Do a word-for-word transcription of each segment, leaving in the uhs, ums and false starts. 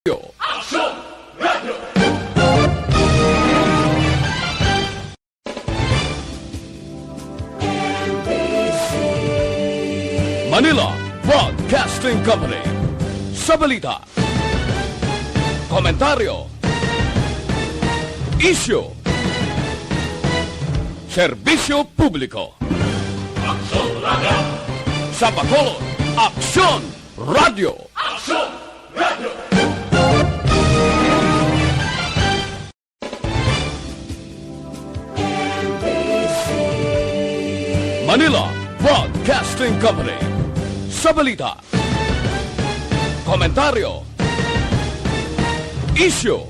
Aksyon Radio. Manila Broadcasting Company. Sa balita, komentaryo, isyu, serbisyo publiko. Aksyon Radio. Sa Bacolod, Aksyon Radio. Aksyon Radio. Manila Broadcasting Company. Sa balita, komentaryo, isyu,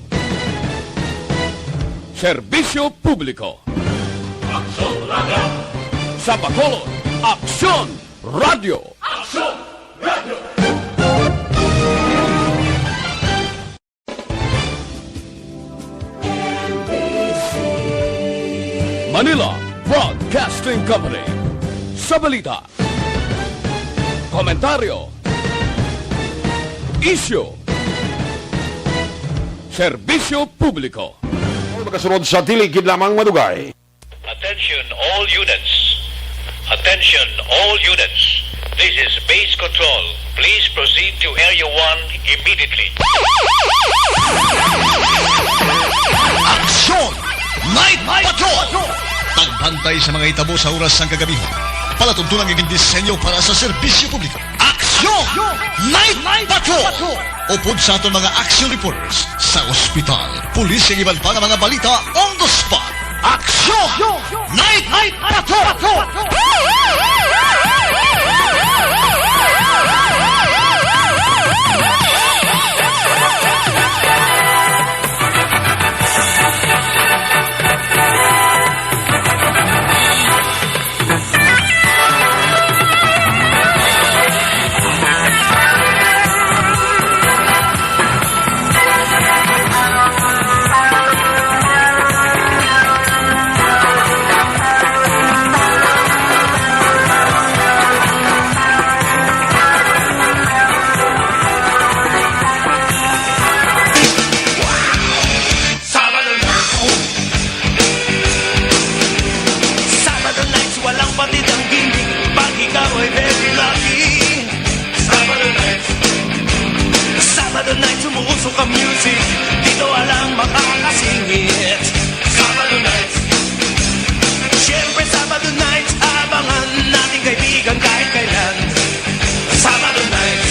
serbisyo publiko. Aksyon Radio. Sa Bacolod, Aksyon Radio. Aksyon Radio. Manila Broadcasting Company. Sa balita, komentaryo, isyu, serbisyo publiko. Magasunod sa dili gid lamang madugay. Attention all units. Attention all units. This is base control. Please proceed to area one immediately. Aksyon! Night Patrol! Pagbantay sa mga hitabo sa oras sang kagabihon. Palatuntunan nga gindisenyo para sa serbisyo publiko. Aksyon! Night Patrol! Upod sa aton mga action reporters sa ospital, pulis, kag iban pa nga mga balita on the spot. Aksyon! Night Patrol! Sabado nights, walang patid ang gingging. Pag ikaw ay very lucky. Sabado nights. Sabado nights, umuusok ang music. Dito walang makakasingit. Sabado nights. Siyempre, Sabado nights, abangan natin kaibigan kahit kailan. Sabado nights.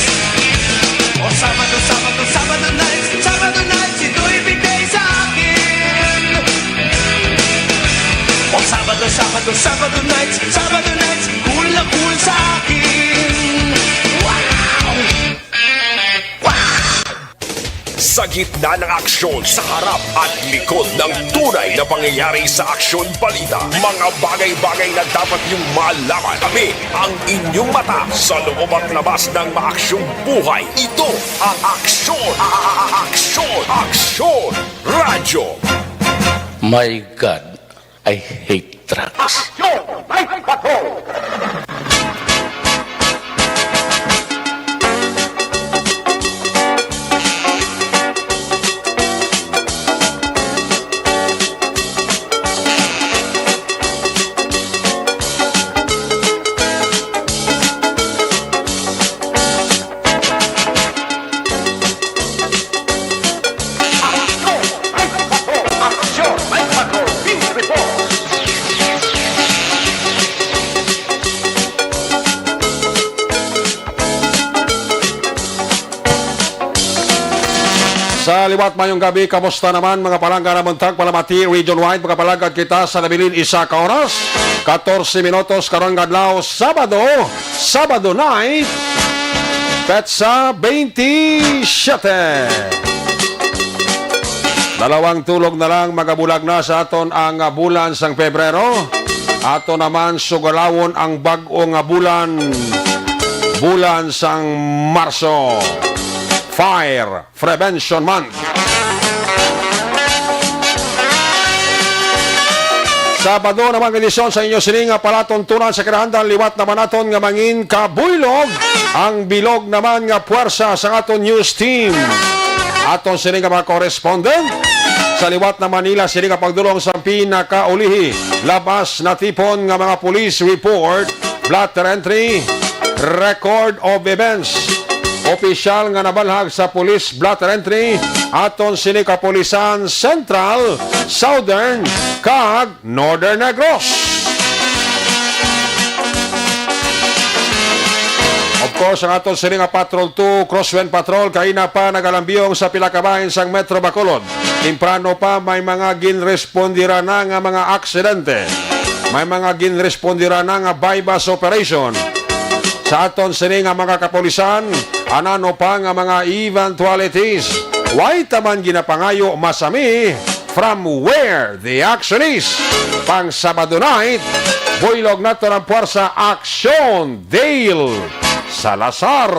O Sabado, Sabado, Sabado nights. Sabado nights, ito'y bigay sa akin. O Sabado, Sabado, Sabado nights. Sabado nights, cool na cool sa akin. Wow! Wow! Sa gitna ng aksyon, sa harap at likod ng tunay na pangyayari sa aksyon balita, mga bagay-bagay na dapat niyong malaman. Kami ang inyong mata sa loob at labas ng maaksyong buhay. Ito ang Aksyon, a-, a-, a-, Aksyon, Aksyon Radyo. My God, I hate drugs. Aksyon! May Patrol! Sa liwat, mayong gabi. Kamusta naman, mga palangga, na buntag, palamati region-wide? Magapalagad kita sa nabilin isa ka oras, katorse minutos, karon nga adlaw, Sabado, Sabado night, petsa twenty-seven. Dalawang tulog na lang, magabulag na sa aton ang, ah, bulan sang Pebrero. Ato naman sugalawon ang bag-o nga bulan, bulan sang Marso. Fire Prevention Month. Sabado naman nga edisyon sa inyo sini nga palatuntunan sa kinahandan, liwat naman naton nga mangin kabuylog ang bilog naman nga puwersa sa aton news team. aton sini nga mga correspondent. Sa liwat na Manila, sini nga pagdulong sa pinakaulihi, labas natipon nga mga police report, blotter entry, record of events. Opisyal nga nabalhag sa police blotter entry, aton sini kapulisan Central, Southern, kag Northern Negros. Of course, ang aton sini nga Patrol two, Crosswind Patrol, kaina pa nagalambyong sa pila ka bahin sang Metro Bacolod. Temprano pa, may mga ginrespondira na nga mga aksidente. May mga ginrespondira na nga buy-bust operation. Sa aton sini nga mga kapulisan, anano pa nga mga eventualities? Way ta man ginapangayo masami from where the action is. Pang Sabado night, buylog naton ang puwersa, Aksyon Dale Salazar.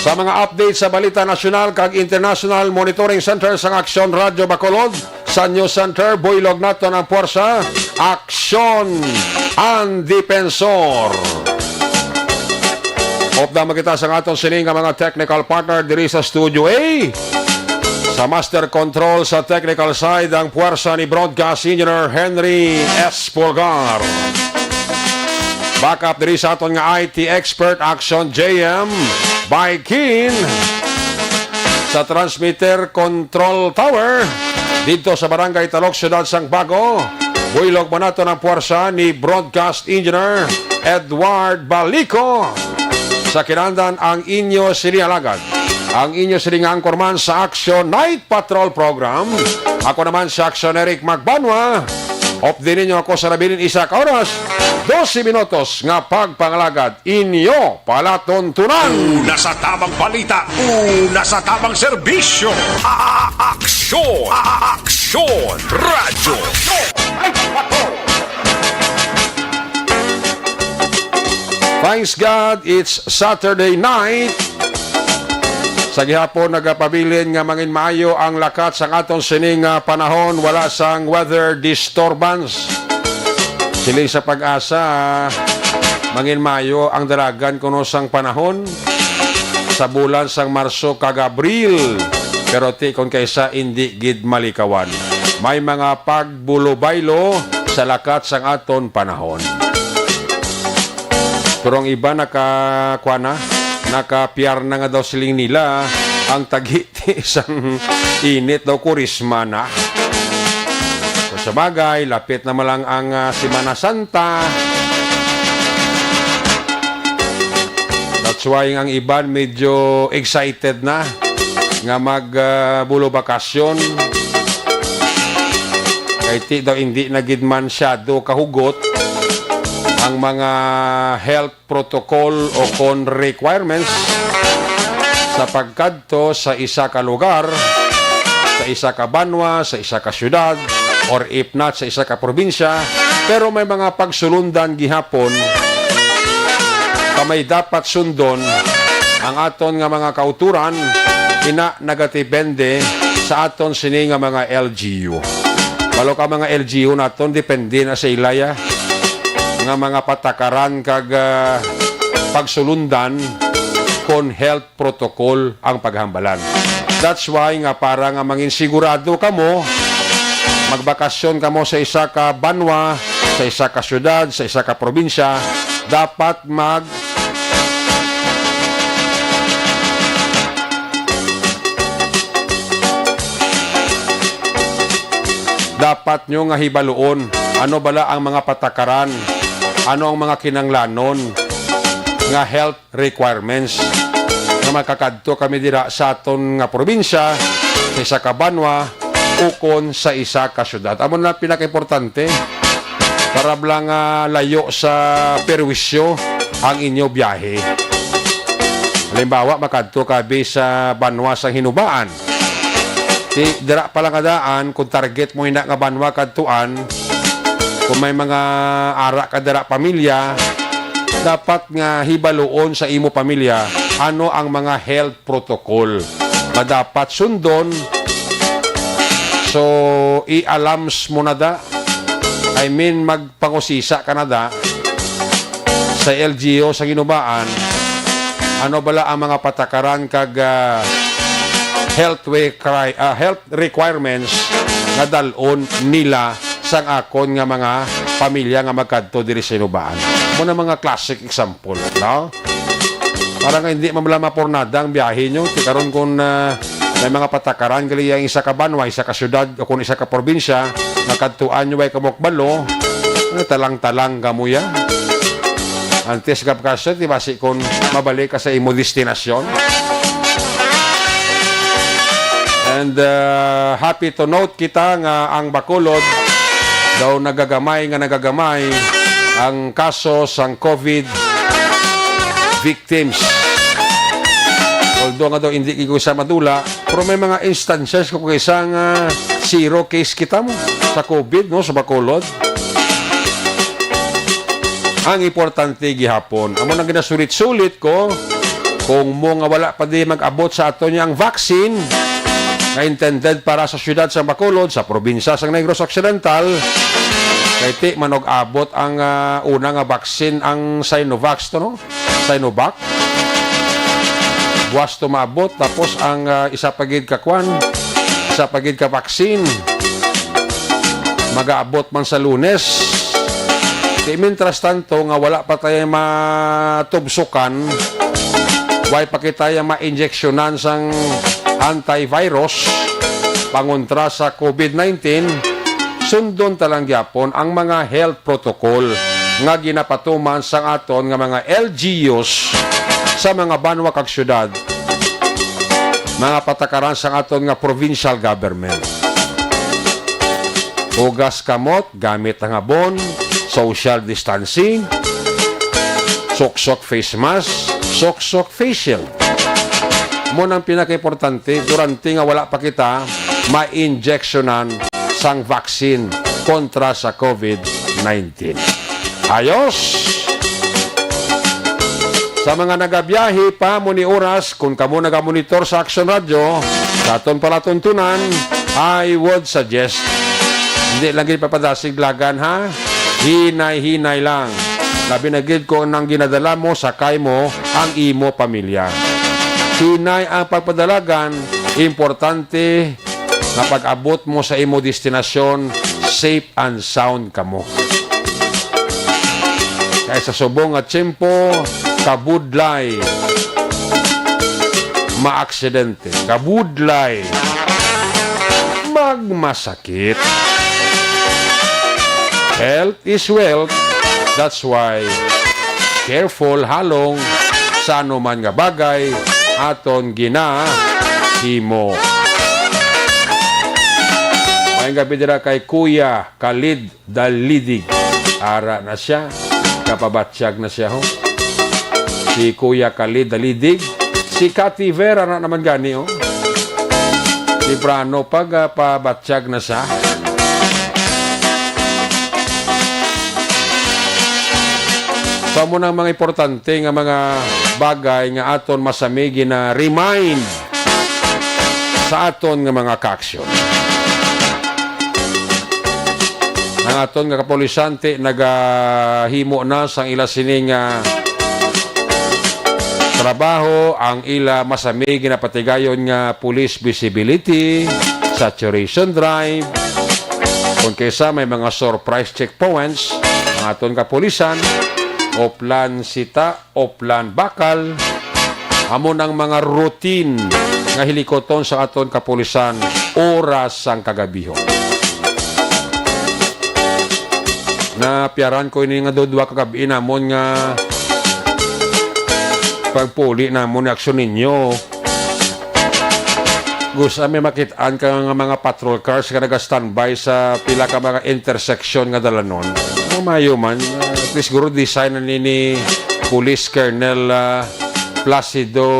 Sa mga update sa balita nasyonal kag international, Monitoring Center sang Aksyon Radyo Bacolod, sa News Center, buylog naton ang puwersa, Aksyon ang Dipensor. Updam kita sa aton sini nga mga technical partner diri sa Studio A. Sa master control sa technical side, ang puwersa ni Broadcast Engineer Henry S. Pulgar. Backup diri sa aton nga I T expert, Action J M by Keen. Sa transmitter control tower, didto sa Barangay Talok, Siyudad sang Bago, buylog man naton ang puwersa ni Broadcast Engineer Edward Balico. Sa kinahanglan, ang inyo sini alagad, ang inyo sini nga anchorman sa Action Night Patrol Program. Ako naman si Action Eric Magbanwa. Updi ninyo ako sa nabilin isa ka oras, dose minutos nga pagpangalagad. Inyo palatuntunan. Una sa tamang balita, una sa tamang serbisyo. A-, a-, aksyon, a-, a-, aksyon, radyo. Thanks God, it's Saturday night. Sa gihapon, nagapabilin nga mangin maayo ang lakat sang aton sining, ah, panahon, wala sang weather disturbance. Siling sa PAGASA, mangin maayo ang dalagan kuno sang panahon sa bulan sang Marso kag Abril, pero ti kon kaisa indi gid malikawan. May mga pagbulobaylo sa lakat sang aton panahon. Pero ang iba naka, kuwan na, nakapiyar na nga daw siling nila ang tagiti sang init daw, Kurisma na. Kung sa bagay, lapit naman lang ang, ah, Semana Santa. That's why ang iban medyo excited na nga mag, ah, bulo bakasyon. Kay ti daw hindi na gid man siyado kahugot ang mga health protocol o kon requirements sa pagkadto sa isa ka lugar, sa isa ka banwa, sa isa ka syudad, or if not, sa isa ka probinsya. Pero may mga pagsulundan gihapon ka may dapat sundon ang aton nga mga kauturan, ina nagatipende sa aton sini nga mga L G U. Balo ka mga L G U naton, depende na sa ilaya nga mga patakaran kag, ah, pagsulundan kon health protocol ang paghambalan. That's why nga para nga mangin sigurado kamo, magbakasyon kamo sa isa ka banwa, sa isa ka syudad, sa isa ka probinsya, dapat mag Dapat nyo nga hibaluon ano bala ang mga patakaran, ano ang mga kinanglanon nga health requirements nga makakadto kami dira sa aton nga probinsya, sa isa ka banwa, ukon sa isa ka syudad. Amo na pinakaimportante para bala nga layo sa perwisyo ang inyo biyahe. Halimbawa, makadto ka bi sa banwa sang Hinubaan. Ti, dira pa lang nga daan, kung target mo ina nga banwa kadtuan, kung may mga ara ka dira pamilya, dapat nga hibaluon sa imo pamilya ano ang mga health protocol nga dapat sundon. So, i-alams mo na da I mean, magpangusisa ka na da sa L G U sa Ginubaan, ano bala ang mga patakaran kag, ah, health way cri-, ah, health requirements nga dal-on nila sang akon nga mga pamilya nga magkadto diri sa Ginubaan. Mo na mga classic example, no? Para nga hindi man bala mapurnada ang biyahe nyo. Ti karon kung, ah, may mga patakaran gali ang isa ka banwa, isa ka syudad, o kung isa ka probinsya, nga kadtuan nyo way kamukbalo, eh, talang-talang ka mo ya. Antes ka pa kasi, di ba, si kung mabalik ka sa imo destinasyon? And, uh, happy to note kita nga ang Bacolod daw nagagamay nga nagagamay ang kaso sang COVID victims. Although nga daw hindi ko sa madula, pero may mga instances ko kay isang, ah, zero case kita mo sa COVID, no, sa Bacolod. Ang importante gihapon, amo nang ginasulit-sulit ko, kung mo nga wala pa di mag-abot sa aton niya ang vaccine nga intended para sa siyudad sa Bacolod, sa probinsya sa Negros Occidental, kay ti man og abot ang, ah, una nga vaccine, ang Sinovac to, no? Sinovac. Buwas to maabot, tapos ang, ah, isa pa gid ka kwan, isa pa gid ka vaccine, magaabot man sa Lunes. Di, mientras tanto nga wala pa tayo matubsukan, way pa kita ma-injeksyonan sang antivirus pangontra sa COVID nineteen, sundon ta lang gyapon ang mga health protocol nga ginapatuman sang aton nga mga L G Us sa mga banwa kag syudad, mga patakaran sang aton nga provincial government. Hugas kamot gamit ang habon, social distancing, suksok face mask, suksok face shield. Mo nang pinakaimportante, durante nga wala pa kita ma-injectionan sang vaccine kontra sa COVID nineteen. Ayos! Sa mga nagabiyahe pa mo ni oras, kung kamo nagamonitor sa Action Radio, sa aton palatuntunan, I would suggest, hindi lang gid papadasig dalagan, ha? Hinay-hinay lang. Labi na gid kung nang ginadala mo, sakay mo ang imo pamilya. Hinay ang pagpadalagan, importante nga pag-abot mo sa imo destinasyon, safe and sound kamo. Kay sa subong nga tiyempo, kabudlay maaksidente. Kabudlay magmasakit. Health is wealth. That's why careful halong sa anuman nga bagay aton ginahimo. Maayong gabi dira kay Kuya Khalid Dalidig. Ara na siya. Kapabatyag na siya, ho. Si Kuya Khalid Dalidig. Si Cathy Vera na naman gani, oh. Temprano pag, ah, pabatyag na siya. So, amo na ang mga importante nga mga bagay nga aton masami gina-remind sa aton nga mga kaaksyon. Ang aton nga kapulisan ti nagahimo na sang ila sini nga trabaho, ang ila masami ginapatigayon nga police visibility, saturation drive, kung kaysa may mga surprise checkpoints, ang aton kapulisan, Oplan Sita, Oplan Bakal, amo nang mga routine nga hilikoton sa aton kapulisan oras sang kagabihon. Napiaran ko ini nga dudwa kagabi namon nga pagpuli namon ni Aksyon Ninyo. Gusto may makit-an ka nga mga patrol cars nga naga-standby sa pila ka mga intersection nga dalanon. Ang mayo man, ah, at least siguro design na ni, ni Police Colonel, ah, Placido.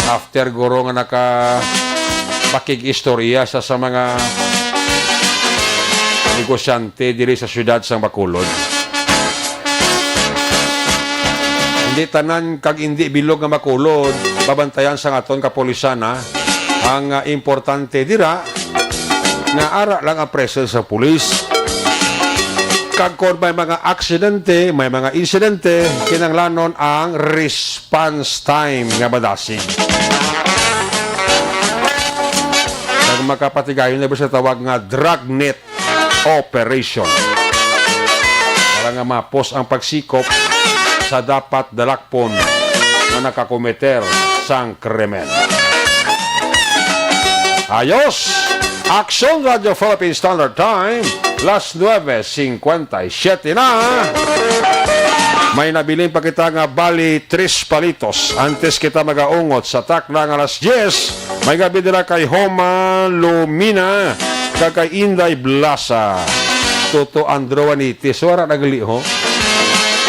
After guro nga naka pakig-istorya sa, sa mga negosyante diri sa siyudad sang Bacolod. Hindi tanan kag hindi bilog nga Bacolod, babantayan sang aton kapulisan, ha. Ang, ah, importante dira, nga ara lang ang presence sa pulis. Kag kon may mga aksidente, may mga insidente, kinahanglanon ang response time nga madasig. Kag makapatigayon na ba sa tawag nga dragnet operation. Para nga mapos ang pagsikop sa dapat dalakpon nga nakakometer sang krimen. Ayos! Aksyon Radio Philippine Standard Time, las nuebe cincuenta y siete na. May nabilin pa kita nga bali tres palitos antes kita magaungot sa takna nga alas diyes. May gabi dira kay Homa Lumina kag kay Inday Blasa. Toto Andro Anitis, wala na gali, ho.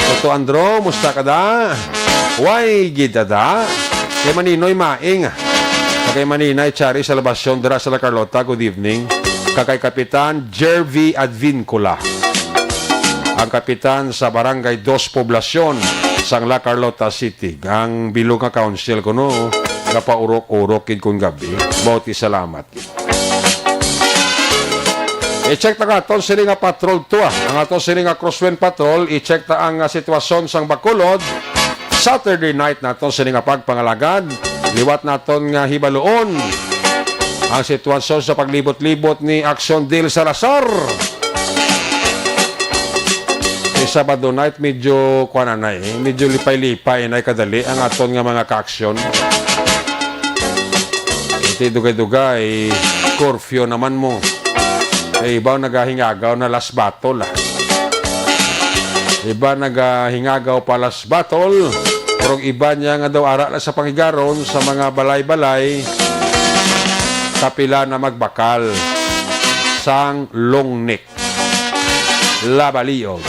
Toto Andro, musta ka da? Way gid da? Kay Maninoy Maing. Kag kay Maninay Chari Salvacion dira sa La Carlota, good evening. Kag kay Kapitan Jervy Advincula, ang kapitan sa Barangay Dos Poblacion sang La Carlota City. Ang bilog nga council kuno, nga paurok-urok gid kon gabi. Bauti salamat. I-check ta nga aton sini nga Patrol two, ah. Ang aton sini nga Crosswind Patrol, i-check ta ang, ah, sitwasyon sang Bacolod. Saturday night naton sini nga pagpangalagad. Liwat naton nga hibaluon ang sitwasyon sa paglibot-libot ni Aksyon Dil Salazar. Sa Sabado night, medyo, kuwan na, eh, medyo lipay-lipay na kadali ang aton nga mga kaaksyon. Iti dugay-dugay, curfew naman mo. Eh, ibaw nagahingagaw na last battle, ah. Iba nagahingagaw pa last battle, pero ang iba niya nga daw ara na sa pangigaron sa mga balay-balay, kapila na magbakal sang long neck. Labaliog.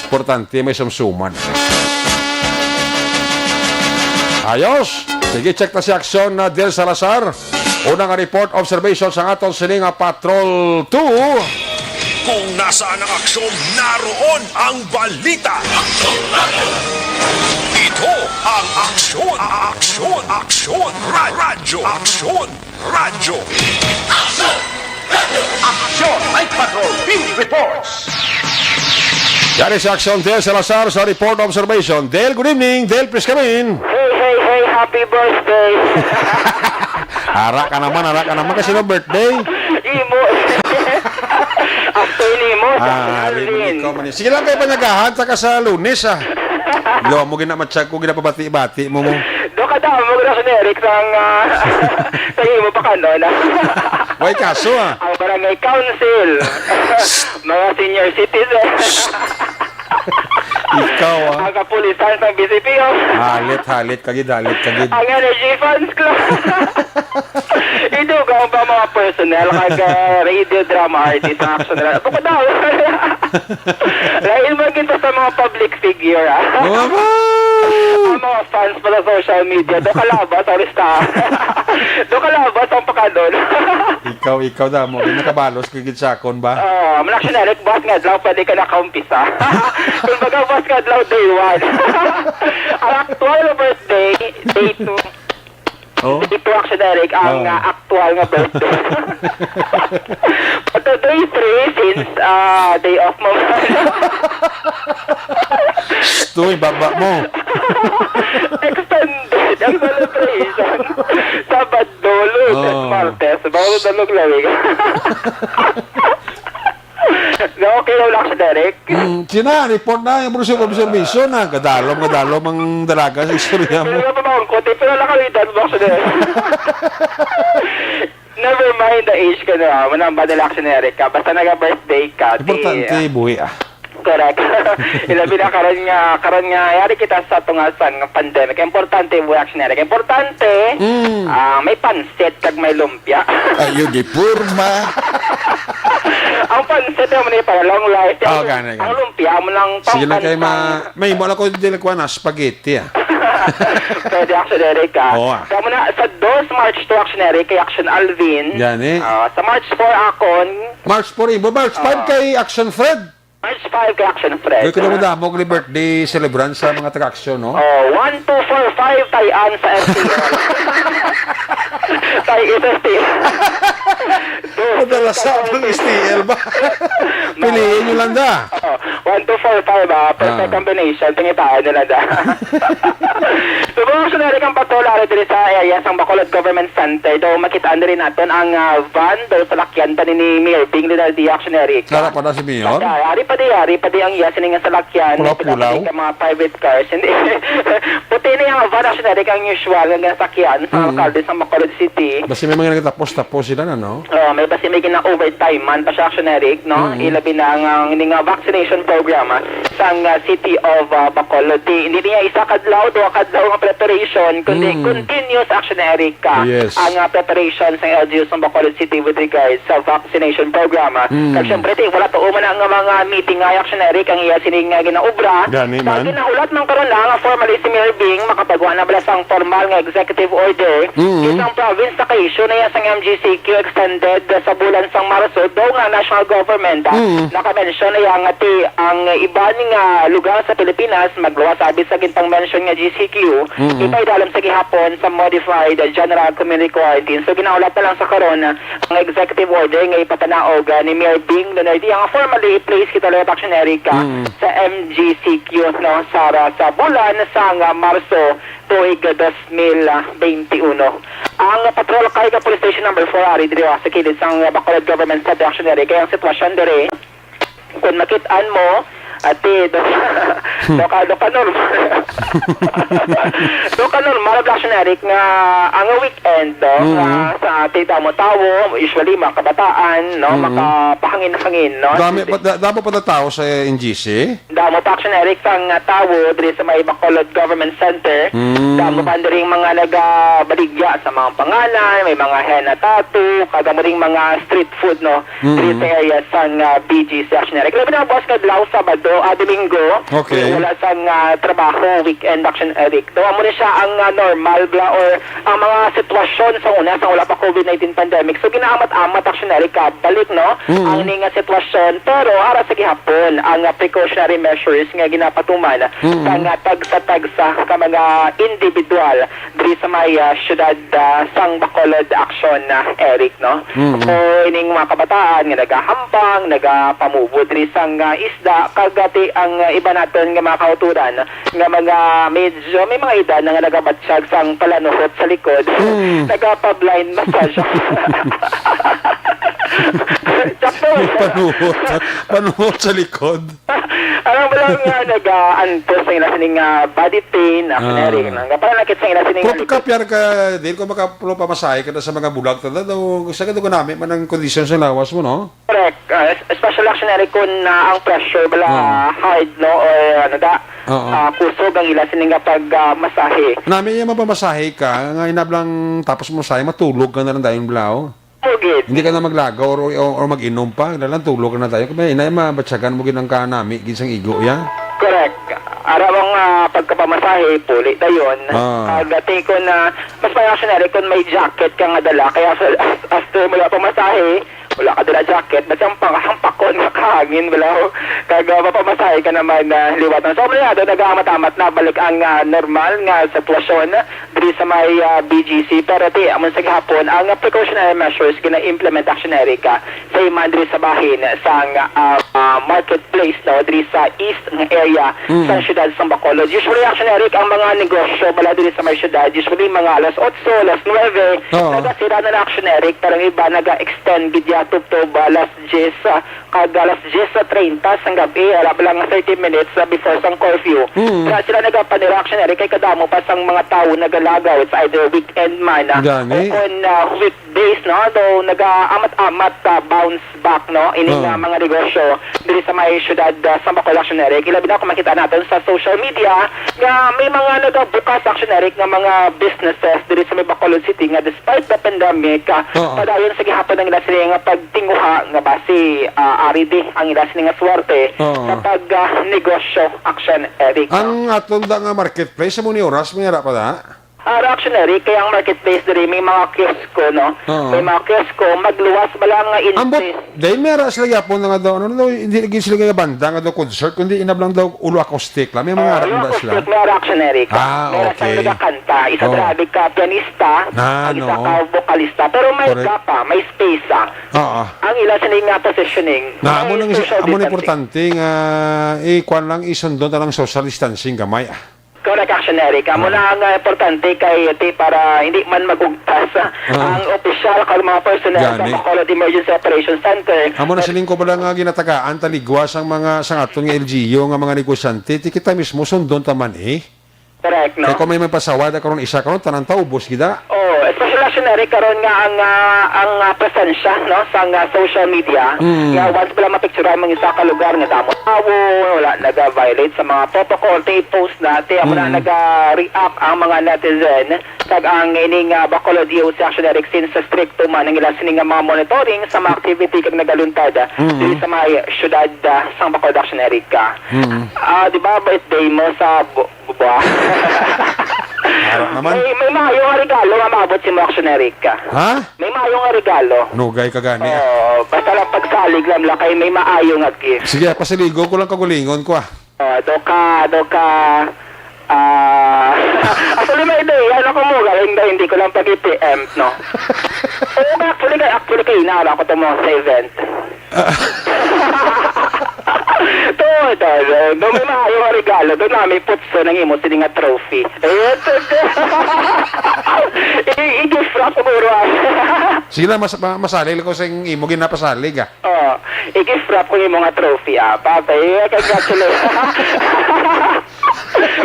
Importante may sumsuman. Ayos! Sige, check ta si Aksyon na Del Salazar. Una nga report, observation sa aton sini nga Patrol two. Kung nasaan ang aksyon, naroon ang balita. Ito ang Aksyon, Aksyon, Aksyon, Ra- Radyo, Aksyon, Radyo. Aksyon, Night Patrol, Field Reports. Yari si Aksyon Del Salazar sa report observation. Del, good evening. Del, please come in. Hey, hey, hey, happy birthday. Ara ka naman, ara ka naman. Kasi no birthday? Imo. After nimo, sa Ah, Alvin. Ikaw man. Sige lang kayo panagahan, saka sa Lunes, ah. Lo, mo gina-, matsag ko, ginapabati-bati mo mo. Do ka daw, mo gina si Eric sang, ah, sa imo pa kanon, ah. Way kaso, ah. Ang barangay council, mga senior citizens. Ikaw, ah. Ang kapulisan sa B C P O. Halit, halit, kagid, halit, kagid. Ang Energy Fans Club. Idugang pa mga personnel, kag, ah, radio drama artist, ang action nila. Bukod daw. Lain man kita sa mga public figure, ah. Wow! Ang mga fans pa sa social media, do kalabas ang lista. Do kalabas ang pakadon. Ikaw, ikaw damo, di nakabalos ka gid sa akon ba? Ah, man action na, like, buwas nga adlaw, pwede ka nakaumpisa. Kumbaga, buwas nga adlaw, day one. Ang aktual na birthday, day two. Oh? Ito, actually, Eric, ang, Oh. ah, aktual nga birthday. But today three, since, ah, day off mo man. Stoy, baba mo. Extended ang celebration. Sabado, Lunes, Oh. Martes, bawal na lawig. Na okay lang, si Derek. Mm, sina, report na yung Bruce Observation na. Gadalom, gadalom ang dalaga sa istorya mo. Pero nga pa, mga angkot, eh, pero nakalitan mo, si Derek. Never mind the age ka na, manamba nila, si Derek ka. Basta naga-birthday ka, di, Importante, ah, buhi, ah. Correct. Ilabi na karon nga, karon nga, yari kita sa tungasan nga pandemic. Importante, buhi, action, Derek. Importante, Mm. ah, may pansit kag may lumpia. Ay, yung diporma. Ang pansit naman ay para long life. Oh, gani, gani. Ang lumpia mo lang Sige lang kay pangpansa. ma-, may mo lang ko dili kuha na spaghetti, ah. Pwede, action, Eric, ah. Oo, ah. Kamo na, sa dos, March two, action, Eric, kay Action Alvin. Gani. Ah, sa March four, akon. March four, ibo. March five Oo. kay Action Fred. March five kay Action Fred. Uy, kada madamo ang birthday celebrant sa mga taga-action, no? Oh, one two four five, Tay-an sa S T L. Tay S S T L. Madala sa atong S T L ba? Piliin nyo lang da. Oh, one two four five, ah. Perfect Ah. combination. Pangitaan nyo lang da. So, mga action, Eric, ang patrol, ari diri sa area sang Bacolod Government Center. Do, makita na rin natin ang ah, van, do, salakyan pa ni, ni Mayor Bing Leonardia, action, Eric. Nara pa na si Mayor? Basta, ari pa di, ari pa di ang iya sining nga salakyan. Pulaw-pulaw? Pila pa di ka mga private cars. Hindi. Puti na yung van, action, Eric, ang usual nga ginasakyan sa Mm. alkalde sa Bacolod City. Basta may mga nagtapos-tapos sila na, no? Oh, may basi may gina-overtime man pa siya, action, Eric, no? Mm. Ilabi na ang, ang, ini nga vaccination program, ah, sa, ah, City of, ah, Bacolod. Di, hindi niya isa kadlaw, duha kadlaw nga preparation, kundi Mm. continuous, action, Eric, ah, Yes. ang, ah, preparation sa L G U sa Bacolod City with regards sa vaccination program, ah. Mm. Kag syempre, di, wala pa umana nga mga meeting nga, action, Eric, ang iya sining nga ginaobra. Gani Sa man. ginahulat man karon na nga formally si Mayor Bing makapagawa na bala sang formal nga executive order Mm. isang province sa ka-issue na iya sang M G C Q extended sa bulan sang Marso, daw nga national government, ah, Mm. naka-mention na iya nga ti ang iban nga lugar sa Pilipinas magluwas abi sa ginpang-mention nga G C Q, Mm. ipaidalom sa gihapon sa modified general community quarantine. So, ginahulat na lang sa karon, ah, ang executive order nga ipapanaog, ah, ni Mayor Bing Leonardia nga formally i-place kita, Lord Action Erica, Mm. sa M G C Q, no, sa, sa bulan sang, ah, Marso tuig dos mil bente uno. Ang patrol kay ka Police Station number four, ari diri, ah, sa kilid sang Bacolod Government Center, action area. Kay ang sitwasyon diri, kung makit-an mo, ati, do, Hmm. do ka, do ka normal. Do ka normal, action, Eric, nga ang weekend, no, Mm. nga sa ati, damo tawo, usually, mga kabataan, no, Mm. makapahangin-hangin, no? Dami pa, da-, damo pa na tao sa N G C? Damo pa, action, Eric, sang, ah, tawo diri sa may Bacolod Government Center. Mm. Damo pa diri mga nagabaligya sa mga pangalan, may mga henna tattoo, kag amo ring mga street food, no? Mm. Diri sa area sang, ah, B G C, action, Eric. Labi na buwas nga adlaw, Sabado, ah, Domingo, Okay. wala sang, ah, trabaho, weekend, action, Eric. So, amo na siya ang, ah, normal bala or ang mga sitwasyon sa una, sa wala pa COVID nineteen pandemic. So, ginaamat-amat, action, Eric, ka balik, no? Mm. Ang ning nga sitwasyon, pero ara sa gihapon ang, ah, precautionary measures nga ginapatuman Mm. sa nga tagsa-tagsa ka mga individual diri sa may, ah, siyudad, ah, sang Bacolod, action, ah, Eric, no? Mm. So, ining mga kabataan nga nagahampang, nagapamubo diri sang, ah, isda, kag ati ang, ah, iba naton nga mga kauturan nga mga medyo may mga edad na nga nagabatsyag sang palanuhot sa likod, Mm. nagapa-blind massage. Sakto. Panuhot. Panuhot sa likod. Alam mo lang nga, nag-aantos sa ila sining, ah, body pain, ah, Ah. Eric, nang kapanakit sa ila sining Pero likod. Kapyar ka, din ko makaplo pamasahe ka na sa mga bulag, tanda daw, sa ka nami man ang kondisyon sa lawas mo, no? Correct. Ah, es-, especially, action, Eric, kung, ah, ang pressure bala Oo. hard, no, or ano da, Oo. ah, kusog ang ila sining nga pag, ah, masahe. Nami yung mapamasahe ka, nga inablang tapos mo masahe, matulog ka na lang dayon, blaw. Mugid. Hindi ka na maglagaw or, or, or mag-inom pa, lalang tulog ka na dayon. Kaya inay, mabatyagan mo gid ang kanami, gid sang igo, ya? Correct. Ara ang, ah, pagkapamasahe, puli dayon. Ah. Kag, ah, tingin ko na mas may, action, Eric, kung may jacket ka nga dala. Kaya sa, as-, after mo lang pamasahe, wala ka dala jacket, ba't yung pang-, hampakon nga kahangin, wala? Kag, ah, mapamasahe ka naman na liwat. So, mali na, doon nag-aamat-amat na balik ang, ah, normal nga sitwasyon diri sa may, ah, B G C. Pero ti, amon sa gihapon, ang, ah, precautionary measures gina-implement, action, Erica, sa iman diri sa bahin sang, ah, ah, marketplace, no, diri sa east nga area Mm. sa siyudad sa Bacolod. Usually, action, Eric, ang mga negosyo bala diri sa may siyudad, usually mga alas otso, alas nuebe, Oo. nagasira na na, action, Eric, pero ang iba naga-extend gid ya tubtob alas diyes, ah, kag alas diyes treinta sang gabi, wala pa lang thirty minutes, ah, before sang curfew. Mm. Kaya sila nagapanira, action, Eric, kay kadamo pa sang mga tawo nagalagaw. It's either weekend man, ah, Gani. o kon, ah, weekdays, no? Though nagaamat-amat, ah, bounce back, no? Ining, Oo. ah, mga negosyo diri sa may syudad, ah, sa Bacolod, action, Eric. Ilabi na kung makita natin sa social media nga may mga nagabukas, action, Eric, nga mga businesses diri sa may Bacolod City nga despite the pandemic, ah, Oo. padayon sa gihapon ang ila sila nga pagtinguha nga basi, ah, ari di ang ila sila nga swerte Oo. sa pag, ah, negosyo, action, Eric, no? Ang aton da nga marketplace, sa muni oras, may ara pa da? Ah, reactionary, kaya ang marketplace diri may mga kiosko, no? Oo. May mga kiosko, magluwas ba lang nga Ambot, intis? Dahil may ara sila yapon nga daw, ano daw, hindi lagi sila nga banda nga daw concert, kundi inab lang daw ulo acoustic lang. May mga Oo, ara ulo ba sila? Acoustic, may reactionary ka. Ah, May okay. Nagakanta. Isa Oh. Grabe ka, pianista. Ah, Ang isa no. Ka, vokalista. Pero may Correct. Gap pa, may space, ah. Oo. Ang ila sila nga positioning. Na, amo May nang is-, social amo na distancing. Importante nga, eh, kwan lang, isundon ta lang social distancing gamay, ah. Correct, reactionary ka. Amo Ah. Na ang, ah, importante kay, ti, para hindi man magugtas, ah, Ah. Ang opisyal kag mga personnel sa Gani. Bacolod Emergency Operations Center. Amo na siling ko pala nga ginatagaan taligwa sang mga, sang aton nga L G U nga mga negosyante, ti kita mismo sundon ta man, eh. Correct, no? Kay kung may magpasawad karon isa karon, tanan ta ubos gida. Oh, especially reactionary karon nga ang, ah, ang, ah, presensya, no, sa nga social media, Mm. Nga once pala mapicturan mo isa ka lugar nga damo tawo, wala naga-violate sa mga protocol, ti post na, ti amo na Mm. Naga-react ang mga netizen, kag ang ini nga Bacolod E O C reactionary since sa stricto man ang ila sini nga mga monitoring sa mga activity kag nagaluntad, ah, Mm. Diri sa mga syudad, ah, sang Bacolod reactionary ka. Mm. Ah, di ba birthday mo sa bu-, Buba. Ara naman. May, may maayo nga regalo nga maabot si mo, reactionary ka. Ha? May maayo nga regalo. Nugay ka gani, ah. Oo, basta lang pagsalig lang, lakay may maayo nga gift. Sige, pasaligo ko lang kagulingon ko, ah. Oh, do ka, do ka, ah, actually, may ideya na ko mo, galing na hindi ko lang pag-i-preempt, no? Oo, actually, kay, actually, kay inaara ko to mo sa event. To, to, to. Do may maayo nga regalo. Do nami putso nang imo sini nga trophy. Eh, to, to. I-, i-gift wrap siguro, ah. Sige lang, mas-, ma-, masalig ko sa imo ginapasalig, ah. Oh, i-gift wrap ko imo nga trophy, ah. Papa, eh, congratulations.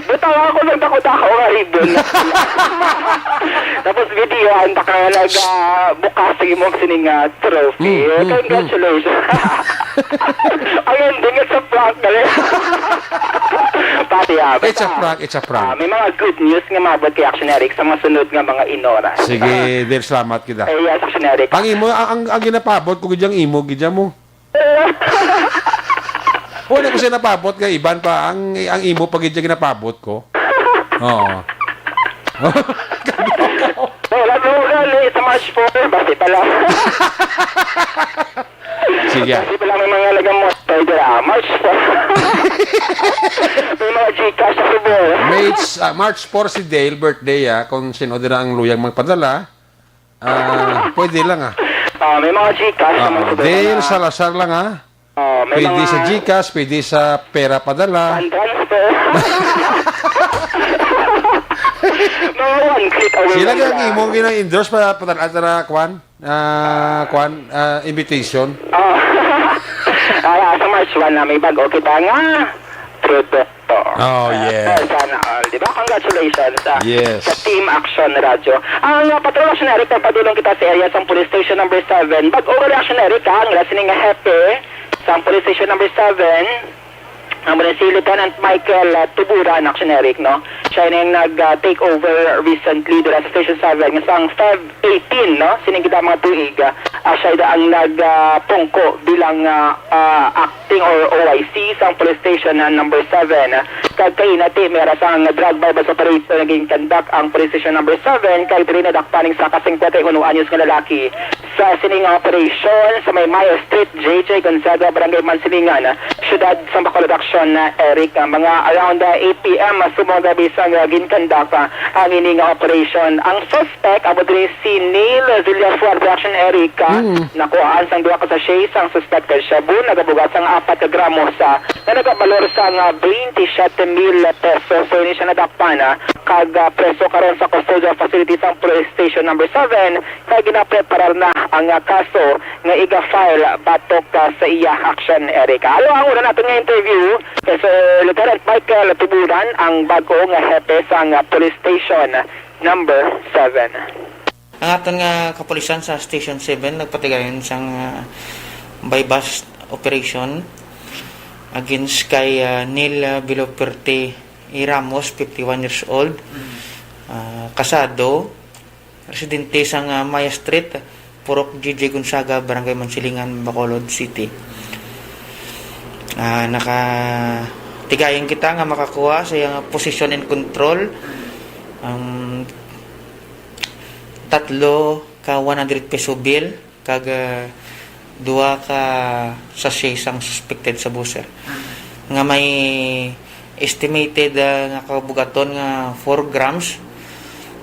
Butang ako ng dako-dako nga ribbon. Tapos videohan ta ka nga nag, ah, bukas sa imong sining, ah, trophy. Mm, mm, mm. Congratulations. Ang ending, it's a prank, gali. Pati, ah, It's a basta, prank, it's a prank. Ah, may mga good news nga maabot kay Action Eric sa mga sunod nga mga inoras. Sige, Dave, salamat kita. Eh, yes, Action Eric. Ang imo, ang, ang, ang ginapaabot ko, gid ang imo, gid mo. Wala ko siya napabot kay iban pa. Ang, ang imo pa gid siya ginapabot ko. Oo. Wala mo gani sa March four, basi pala. Sige. Basi pala may mga lagang motor dira. March four. May mga Gcash sa Cebu. March, ah, March four si Dale, birthday, ah. Kung sino dira ang luyag magpadala, ah, pwede lang, ah. Ah, may mga Gcash sa Ah, mga Dale Cebu na. Salazar lang, ah. Oh, may Pwede mga sa Gcash, pwede sa pera padala. Fund transfer. Mga one click away Sila lang ka ang sila. Imong gina-endorse pa, pa, pa, pa, kwan? Ah, kwan? Ah, invitation? Oh. Ah, sa March one na may bag-o kita nga produkto. Oh, Ah, yes. Sana all, di ba? Congratulations, ah, Yes. Sa Team Action Radio. Ang, ah, Patrol Action Eric, nagpadulong kita sa area sang Police Station number seven. Bag-o nga Action Eric, ah, ang lasing nga hepe. Sa Police Station number seven, ang muna si Lieutenant Michael, ah, Tuburan, Action Eric, no? Siya na yung nag, ah, take over recently dira sa Station seven, sa Feb eighteen, no? Sining kita mga tuig, ah, ah, siya da ang nag, ah, pungko bilang, ah, ah, acting or O I C sa police station na number seven. Kag kainati, may ara sang drug buy-bust operation naging conduct ang police station number seven, kag diri nadakpan ning sa ka singkwenta y uno anyos nga lalaki. Sa sining operation sa may Maya Street, J J Gonzaga, Barangay Mansilingan, Siyudad sa Bacolod Action, Eric, ah, mga around, ah, eight P M, ah, subong gabi sa nga ginkandak, ah, ang ini nga operation. Ang suspect, amo diri si Neil Villafuerte, Action Eric, ah, Mm. nakuhaan sang duha ka sachet sang suspected shabu, nagabugat sang apat ka gramo sa, na nagabalor sa nga twenty-seven mil pesos. So, ini siya nadakpan, ah, kag, ah, preso karon sa custodial facility sang Police Station number seven, kay ginapreparar na ang, ah, kaso nga iga-file batok, ah, sa iya action, Eric. Alo ang una naton nga interview kay Sir Lieutenant Michael Tuburan, ang bag-o nga hepe sang, ah, Police Station number seven. Ang aton nga kapulisan sa Station seven nagpatigayon sang, ah, buy-bust operation against kay, ah, Neil, ah, Viloperte E. Ramos, fifty-one years old, ah, kasado, residente sang, ah, Maya Street, Purok J J Gonzaga, Barangay Mansilingan, Bacolod City. Ah, nakatigayon kita nga makakuha sa iyang position and control. Ang Tatlo ka one hundred peso bill kag, ah, duha ka sachet sang suspected sa boozer nga may estimated, ah, nga kabugaton nga four grams,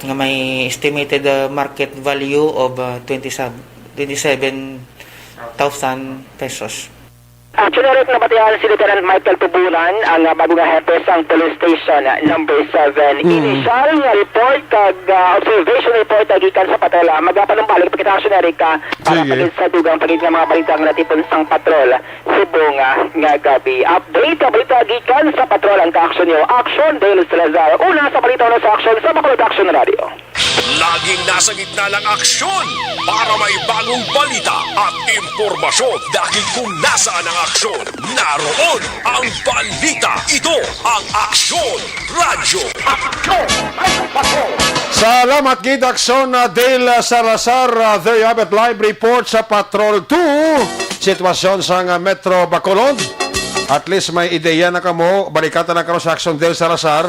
nga may estimated, ah, market value of, ah, twenty-seven, twenty-seven thousand pesos. Actually, nga batian si Lieutenant Michael Tubunan, ang, ah, bago nga hepe sang Police Station, ah, number seven. Mm. Initial nga report kag, ah, observation report, ah, gikan sa patrol. Magapanumbalik pa kita, Action Erica, para Sige. pagid sa dugang pagid nga mga balita nga natipon sang patrol subong, ah, nga gab-i. Update nga balita gikan sa patrol ang ka-action niyo. Action, Dale Salazar. Una sa balita, una sa action sa Bacolod Action Radio. Laging nasa gitna ng aksyon para may bagong balita at impormasyon, dahil kung nasaan ang aksyon, naroon ang balita. Ito ang Aksyon Radyo. Aksyon! Aksyon! Salamat gid, Aksyon, uh, Dale Salazar. Uh, there you have it, live report sa Patrol two. Sitwasyon sa nga Metro Bacolod. At least may ideya na kamo. Balikatan na karon sa Aksyon Dale Salazar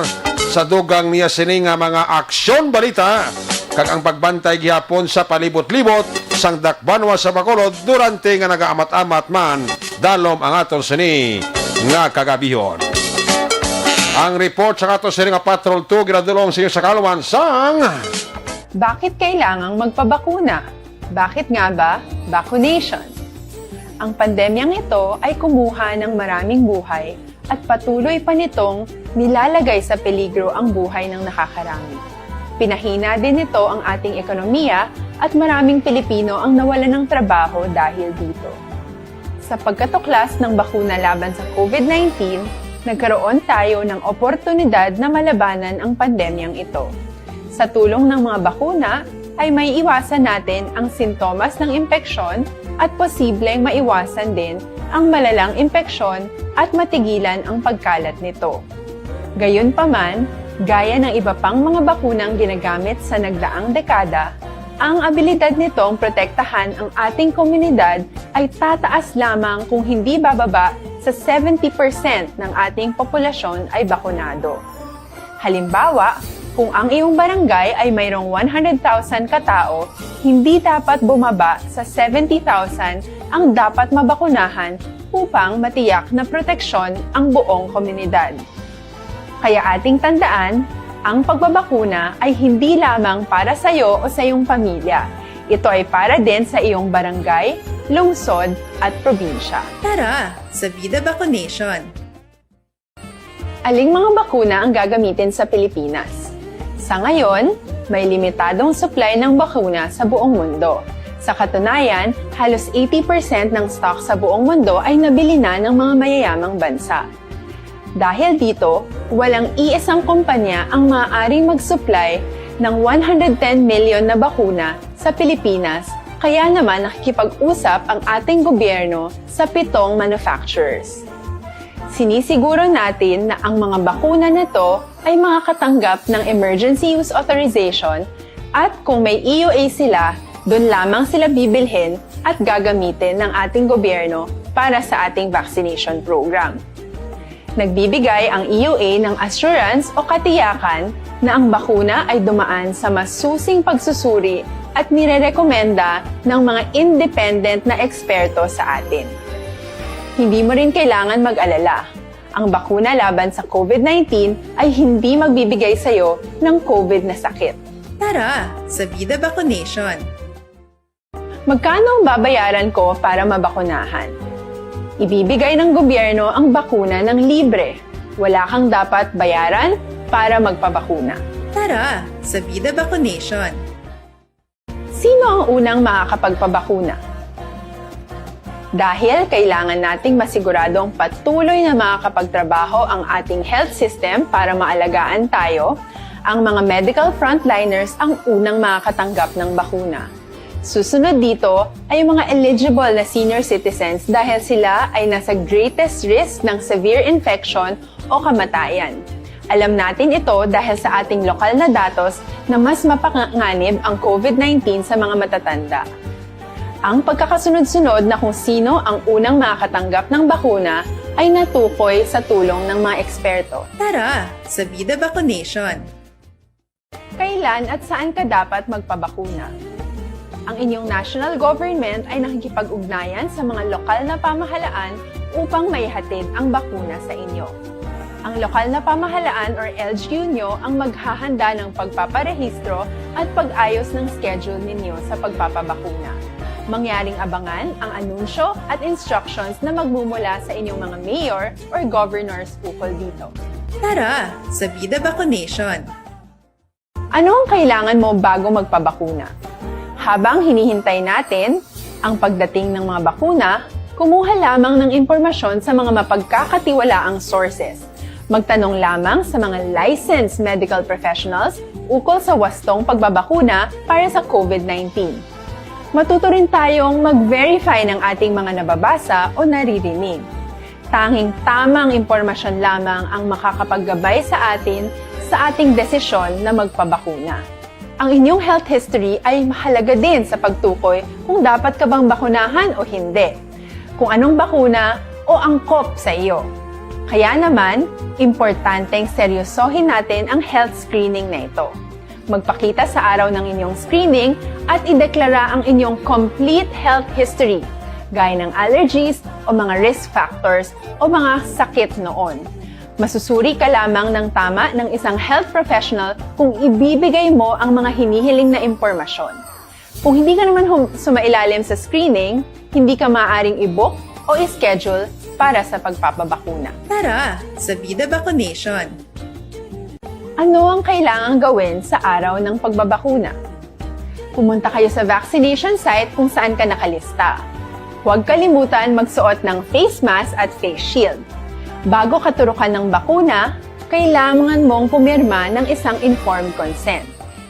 sa dugang niya sini nga mga aksyon balita kag ang pagbantay gihapon sa palibot-libot sang dakbanwa sa Bacolod durante nga nagaamat-amat man dalom ang aton sini nga kagabihon. Ang report sa aton sini nga Patrol two ginadulong sa inyo sa kaluman sang Bakit kailangang magpabakuna? Bakit nga ba vaccination? Ang pandemyang ito ay kumuha ng maraming buhay at patuloy pa nitong nilalagay sa peligro ang buhay ng nakakarami. Pinahina din nito ang ating ekonomiya at maraming Pilipino ang nawalan ng trabaho dahil dito. Sa pagkatuklas ng bakuna laban sa COVID nineteen, nagkaroon tayo ng oportunidad na malabanan ang pandemyang ito. Sa tulong ng mga bakuna, ay maiiwasan natin ang sintomas ng impeksyon at posibleng maiwasan din ang malalang impeksyon at matigilan ang pagkalat nito. Gayunpaman, gaya ng iba pang mga bakunang ginagamit sa nagdaang dekada, ang abilidad nitong protektahan ang ating komunidad ay tataas lamang kung hindi bababa sa seventy percent ng ating populasyon ay bakunado. Halimbawa, kung ang iyong barangay ay mayroong one hundred thousand ka tawo, hindi dapat bumaba sa seventy thousand ang dapat mabakunahan upang matiyak na proteksyon ang buong komunidad. Kaya ating tandaan, ang pagbabakuna ay hindi lamang para sa iyo o sa iyong pamilya. Ito ay para din sa iyong barangay, lungsod, at probinsya. Tara, sa Vida Vaccination! Aling mga bakuna ang gagamitin sa Pilipinas? Sa ngayon, may limitadong supply ng bakuna sa buong mundo. Sa katunayan, halos eighty percent ng stock sa buong mundo ay nabili na ng mga mayayamang bansa. Dahil dito, walang iisang kumpanya ang maaaring mag-supply ng one hundred ten million na bakuna sa Pilipinas, kaya naman nakikipag-usap ang ating gobyerno sa pitong manufacturers. Sinisiguro natin na ang mga bakuna na to ay makakatanggap ng emergency use authorization at kung may E U A sila, doon lamang sila bibilhin at gagamitin ng ating gobyerno para sa ating vaccination program. Nagbibigay ang E U A ng assurance o katiyakan na ang bakuna ay dumaan sa masusing pagsusuri at nirerekomenda ng mga independent na eksperto sa atin. Hindi mo rin kailangan mag-alala. Ang bakuna laban sa COVID nineteen ay hindi magbibigay sa iyo ng COVID na sakit. Tara, sa Vida Vaccination! Magkano ang babayaran ko para mabakunahan? Ibibigay ng gobyerno ang bakuna ng libre. Wala kang dapat bayaran para magpabakuna. Tara, sa Vida Vaccination! Sino ang unang makakapagpabakuna? Dahil kailangan nating masiguradong patuloy na makakapagtrabaho ang ating health system para maalagaan tayo, ang mga medical frontliners ang unang makakatanggap ng bakuna. Susunod dito ay ang mga eligible na senior citizens dahil sila ay nasa greatest risk ng severe infection o kamatayan. Alam natin ito dahil sa ating lokal na datos na mas mapanganib ang COVID nineteen sa mga matatanda. Ang pagkakasunod-sunod na kung sino ang unang makakatanggap ng bakuna ay natukoy sa tulong ng mga eksperto. Tara, sa Vida Vaccination! Kailan at saan ka dapat magpabakuna? Ang inyong national government ay nakikipag-ugnayan sa mga lokal na pamahalaan upang maihatid ang bakuna sa inyo. Ang lokal na pamahalaan or L G U nyo ang maghahanda ng pagpaparehistro at pag-ayos ng schedule ninyo sa pagpapabakuna. Mangyaring abangan ang anunsyo at instructions na magmumula sa inyong mga mayor or governors ukol dito. Tara sa Vida Vacunation! Ano ang kailangan mo bago magpabakuna? Habang hinihintay natin ang pagdating ng mga bakuna, kumuha lamang ng impormasyon sa mga mapagkakatiwalaang sources. Magtanong lamang sa mga licensed medical professionals ukol sa wastong pagbabakuna para sa COVID nineteen. Matuto rin tayong mag-verify ng ating mga nababasa o naririnig. Tanging tamang impormasyon lamang ang makakapaggabay sa atin sa ating desisyon na magpabakuna. Ang inyong health history ay mahalaga din sa pagtukoy kung dapat ka bang bakunahan o hindi, kung anong bakuna o angkop sa iyo. Kaya naman, importanteng seryosohin natin ang health screening na ito. Magpakita sa araw ng inyong screening at ideklara ang inyong complete health history, gaya ng allergies o mga risk factors o mga sakit noon. Masusuri ka lamang ng tama ng isang health professional kung ibibigay mo ang mga hinihiling na impormasyon. Kung hindi ka naman hum- sumailalim sa screening, hindi ka maaaring i-book o i-schedule para sa pagpapabakuna. Tara sa Vida Vacunation! Ano ang kailangang gawin sa araw ng pagbabakuna? Pumunta kayo sa vaccination site kung saan ka nakalista. Huwag kalimutan magsuot ng face mask at face shield. Bago katurukan ng bakuna, kailangan mong pumirma ng isang informed consent.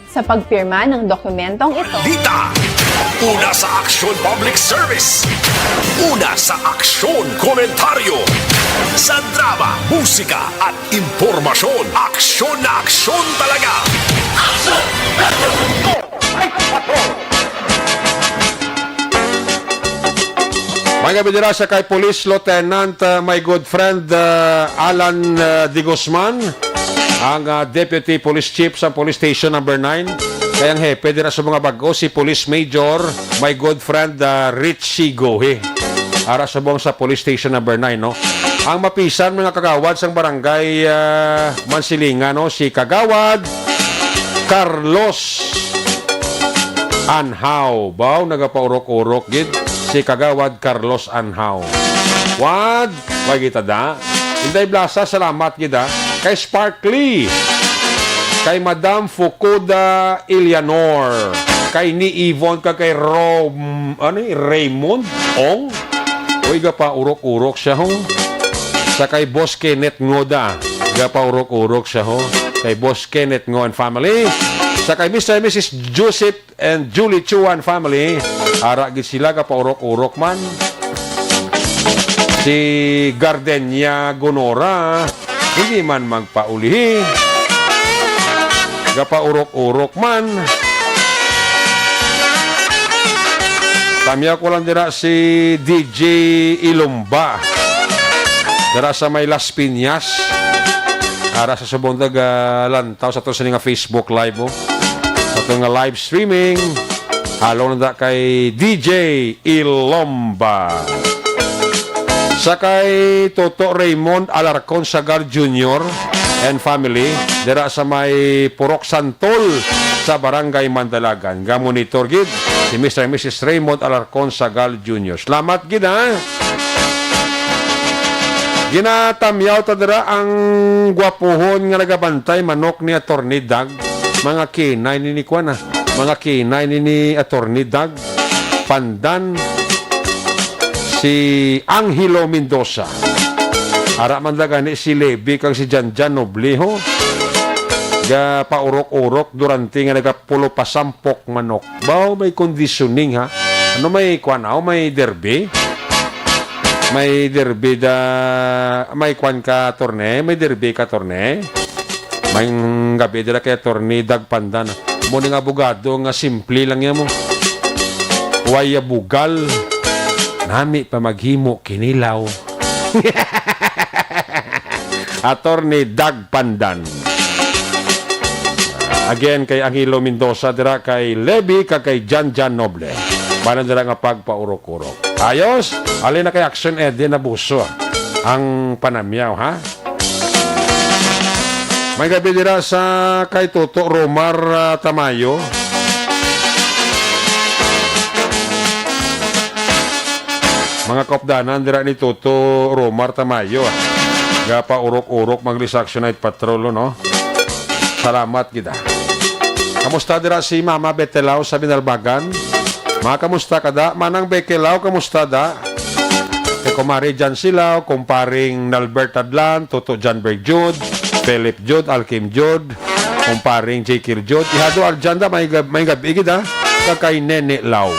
Sa pagpirma ng dokumentong ito, Balita. Una sa aksyon, public service. Una sa aksyon, komentaryo. Sa drama, musika, at impormasyon, aksyon na aksyon talaga. Mga bidira sa kay Police Lieutenant, uh, my good friend, uh, Alan, uh, De Guzman, ang, uh, Deputy Police Chief sa Police Station Number Nine. Kay ang hepe dira sa mga bag-o, si Police Major, my good friend, uh, Richie Gohe. Ara subong sa Police Station Number Nine, no? Ang mapisan, mga kagawad, sang barangay, uh, Mansilingan, no? Si Kagawad Carlos Anhaw. Baw, nagapaurok-urok gid si Kagawad Carlos Anhaw. Wad, wag kita da. Inday Blasa, salamat gid, ha. Kay Sparkly, kay Madam Fukuda Eleanor, kay ni Yvonne, kag kay Rom-, ano, eh, Raymond Ong. Uy, gapaurok-urok siya, ho. Sa kay Boss Kenneth Ngoda, gapaurok-urok siya, ho. Kay Boss Kenneth Ngo and family. Sa kay Mister and Missus Joseph and Julie Chuan family, ara gid sila, gapaurok-urok man. Si Gardenia Gonora, hindi man magpaulihi. Gapaurok-urok man. Tamyaw ko lang dira si D J Ilumba. Dira sa may Las Piñas. Ara sa subong taga lantaw sa to sa nga Facebook Live, oh. Sa to nga live streaming. Halong na da kay D J Ilomba. Sa kay Toto Raymond Alarcon Sagar Junior and family, dira sa may Purok Santol sa Barangay Mandalagan. Ga-monitor gid si Mister and Missus Raymond Alarcon Sagar Junior. Salamat gid, ha? Ginatamyaw ta dira ang gwapuhon nga nagabantay manok ni Attorney Dag. Mga kinay ni, ni kuan, ah. Mga kinay ni, ni Attorney Dag Pandan, si Angelo Mendoza. Ara man da gani si Levi kag si Janjan Noble, ho. Gapaurok-urok durante nga nagapulo pa sampok manok. Baw, may conditioning, ha? Ano, may kuan, aw, may derby? May derby da, may kuan ka, Attorney? May derby ka, Attorney? May gabi dira kay Attorney Dag Pandan. Mo ning abogado nga simple lang yan mo. Way bugal. Nami pa maghimo kinilaw. Attorney Dag Pandan. Again, kay Angelo Mendoza dira, kay Levi, kag kay Jan Jan Noble. Banan dira nga pagpaurok-urok. Ayos, alin na kay Action Eddie Nabuso ang panamyaw, ha? May gabi dira sa kay Toto Romar, ah, Tamayo. Mga kaupdanan dira ni Toto Romar Tamayo, ah. Gapaurok-urok, mag-resaction night patrol, no? Salamat kita. Kamusta dira si Mama Betelao sa Binalbagan? Ma, kamusta ka da? Manang Bekelao, kamusta da? Kay Kumari Jan Silao, Kumparing Nalbert Adlan, Toto Janberg Jud, Philip Jud, Alkim Jud, Kumparing J Kir Jud. Ihado Arjanda, may gab-, may gabi gid, ha? Kag kay Nene Lau.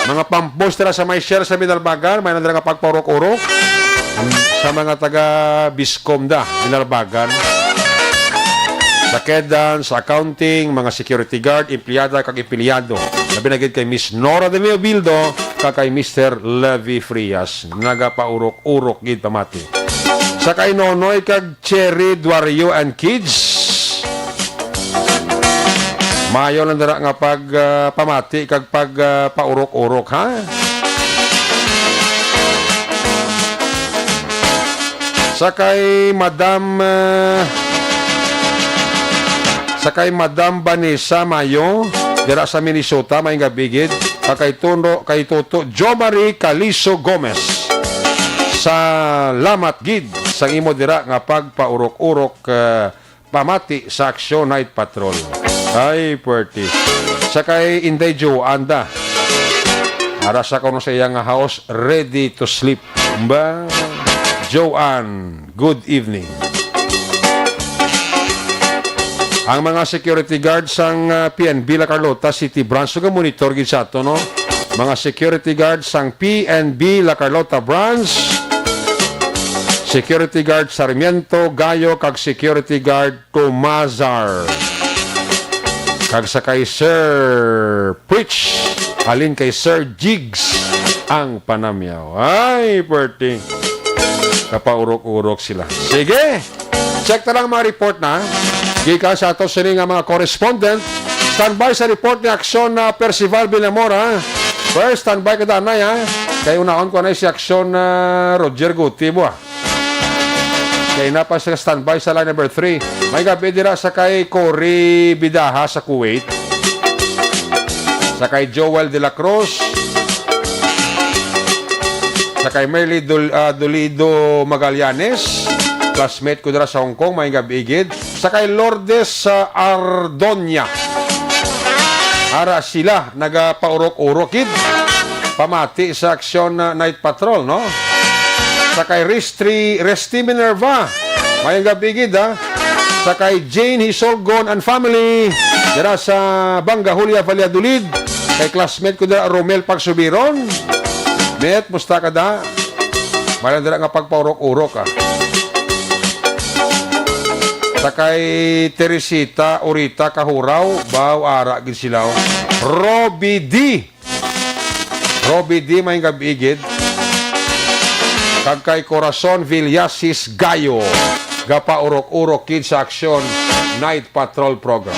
Mga pampos dira sa may share sa Binalbagan, may nandira nga pagpaurok-urok. Sa mga taga Biscom da, Binalbagan. Sa kedan, sa accounting, mga security guard, empleyada kag empleyado. Labi na gid kay Miss Nora de Leobildo, kag kay Mister Levi Frias. Nagapaurok-urok gid pamati. Sa kay Nonoy kag Cherry Duario and kids. Mayo lang dira nga pag, ah, pamati kag pag, ah, paurok-urok, ha? Sa kay Madam, ah, sa kay Madam Vanessa Mayo, dira sa Minnesota, may gabigid. Sa kay Tuno, kay Toto Jomari Caliso Gomez. Salamat gid sang imo dira nga pagpaurok-urok, ah, pamati sa Aksyon Night Patrol. Ay, pwerte. Sa kay Inday Jo, anda. Ara sa kuno sa iya nga house, ready to sleep. Ba? Joanne, good evening. Ang mga security guard sang, ah, P N B La Carlota City Branch, so monitor gid sa ato, no? Mga security guard sang P N B La Carlota Branch, security guard Sarmiento, Gayo, kag security guard Tumazar. Kag sa kay Sir Preach, halin kay Sir Jigs ang panamyaw. Ay, pwerte. Kapaurok-urok sila. Sige! Check ta lang mga report na. Gikan sa ato sini nga mga correspondent. Standby sa report ni Aksyon na Percival Villamor, ha? First, standby ka danay, ha? Kay unaon ko na si Aksyon na Roger Gutibo, ha? Kay na pa sila standby sa line number three. May gabi dira sa kay Cory Bidaha sa Kuwait. Sa kay Joel de la Cruz. Sa kay Merly Dol-, ah, Dolido Magallanes. Classmate ko dira sa Hong Kong, may gabi gid. Sa kay Lourdes, ah, Ardonia. Ara sila, nagapaurok-urok gid. Pamati sa Aksyon, ah, Night Patrol, no? Sa kay Ristri, Resti Minerva. Mayong gabi gid, ha? Sa kay Jane Hisolgon and family. Dira sa Bangga Julia, Valladolid. Kay classmate ko dira, Romel Pagsubiron. Met, musta ka da? Mayroon dira nga pagpaurok-urok, ah. Sa kay Teresita Urita Kahuraw, baw ara gid sila, oh. Robbie D. Robbie D, may gabi gid. Kag kay Corazon Villasis Gayo, gapaurok-urok gid sa Aksyon Night Patrol Program.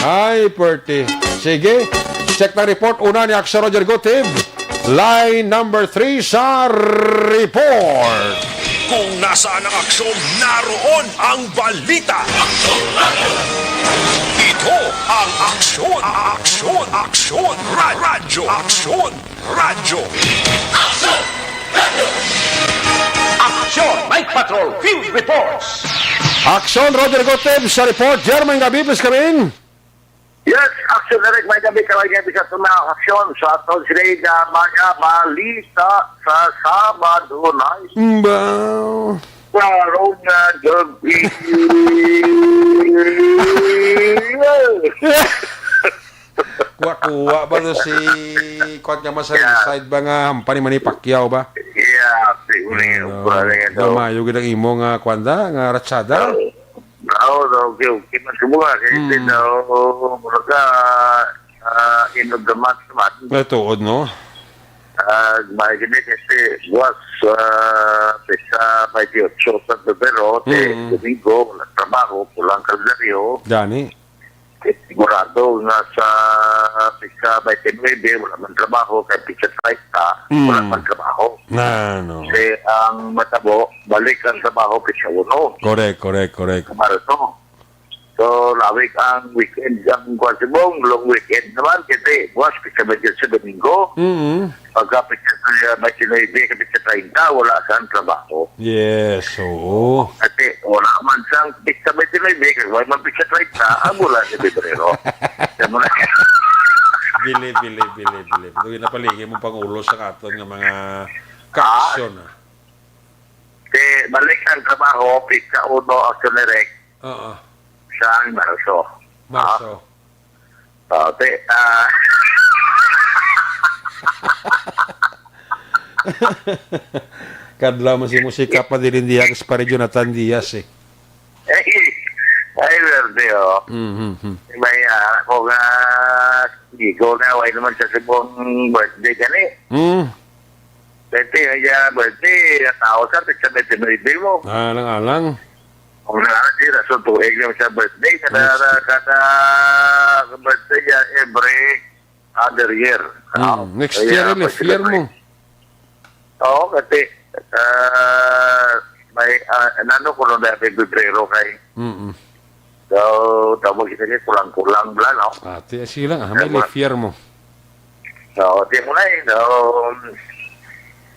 Ay, pwerte. Sige, check na report. Una ni Aksyon Roger Gutib. Line number three sa report. Kung nasaan ang aksyon, naroon ang balita. Ito ang Aksyon, Aksyon, Aksyon, Ra-, Radyo, Aksyon, Radyo. Aksyon! Radyo! Aksyon! Night Patrol Field Reports! Aksyon, Roger Gutib sa report. German Gabi, please come in. Yes, Aksyon Direct, may gabi, kaway gabi sa tuna, Aksyon, sa atong sila nga mga balita sa Sabado night. Ba? Karong nga gabi. Kuha-kuha ba to si, kuwan ka man sa Yeah. side ba nga, hampa ni Manny Pacquiao ba? Yeah, siguro yung Ano, ba rin ito? Lumayo gid ang imo nga, kuwan da, nga ratsada? Oo. Oo, okay, okay. Mas kumuha, kaya Mm. ito, mura ka, ah, end of the month naman. Ay, tuod, no? Ah, may gini kasi buwas, ah, pesa twenty-eight sa Pebrero, te, Mm. Domingo, wala trabaho, pulang kalendaryo. Gani. Sigurado nga sa pika twenty-nine, wala man trabaho, kay pika treinta, Mm. wala man trabaho. Na, no. Kasi ang matabo, balik ang trabaho, pika uno. Correct, correct, correct. Sa Marso. So, lawig ang weekend, ang Kuan Sibong, long weekend naman, kasi buwas, pika twenty-seven Domingo. Mm. Pagkapit sa, ah, twenty-nine, kapit sa treinta, wala sang trabaho. Yes, oo. Kasi wala man sang pizza twenty-nine, kasi wala man pizza treinta, ang wala sa Pebrero. Kaya mo na. Bili, bili, bili, bili. Ito yung napaligi mong pangulo sa katon nga mga Ah. kaaksyon, ah. Kasi balik ang trabaho, pizza uno, action direct, Oo. sa Marso. Marso. Ah, te, ah. Kadlaw man si musika pa diri diya sa pare Jonathan Diaz, eh. Ay, ay, verde, oh. Mhm. May, ah, ako nga, Diego na, wala naman sa Cebu ang birthday gani. Mm. Birthday, ay, ah, birthday, ang tao sa, pizza twenty-nine mo. Alang-alang. Kung na, di, rason tuig lang sa birthday, kada, Yes. kada birthday, ah, every other year. Mm, Ah, next kaya year, eh, pag leap year mo. Oo, kasi, ah, may, ah, nano ko nung dati Pebrero kay. Mm-mm. So, tawag kita niya, kulang-kulang bla, no? Ah, ti-, sige lang, ah, may Kaya leap year mo. So, di mo na eh, no?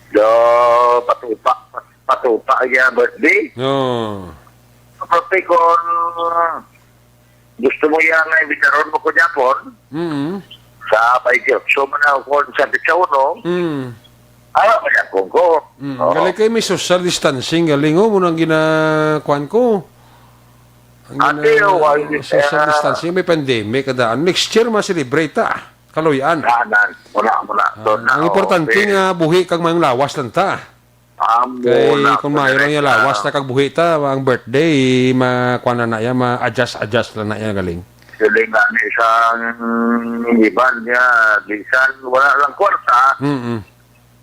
Do, patupa, patupa, iya, birthday. No. Pati kung gusto mo yan na imbitaron mo ko Japon, Mm. sa twenty-eight man ako sa pizza uno, Mm. ah, masyapon ko. Mm. Oo. Galing kayo may social distancing, galing, oh, mo nang ginakuan ko. Ang Ate, gina-, oh, ay, social ah, distancing, may pandemic, kada next year, ma-celebrate ta. Kaluyan. Ah, nan, muna, muna. Ah, So, na, ang importante okay. nga buhi kag mayong lawas lang ta. Ah, Kay muna, kung muna, mayo lang yung ah, lawas ta kag buhi ta, ang birthday, ma-, kuwan na na yan, ma-adjust, adjust lang na yan, galing. Sila nga ni isang iban niya, bisan wala lang kwarta, Mm-mm.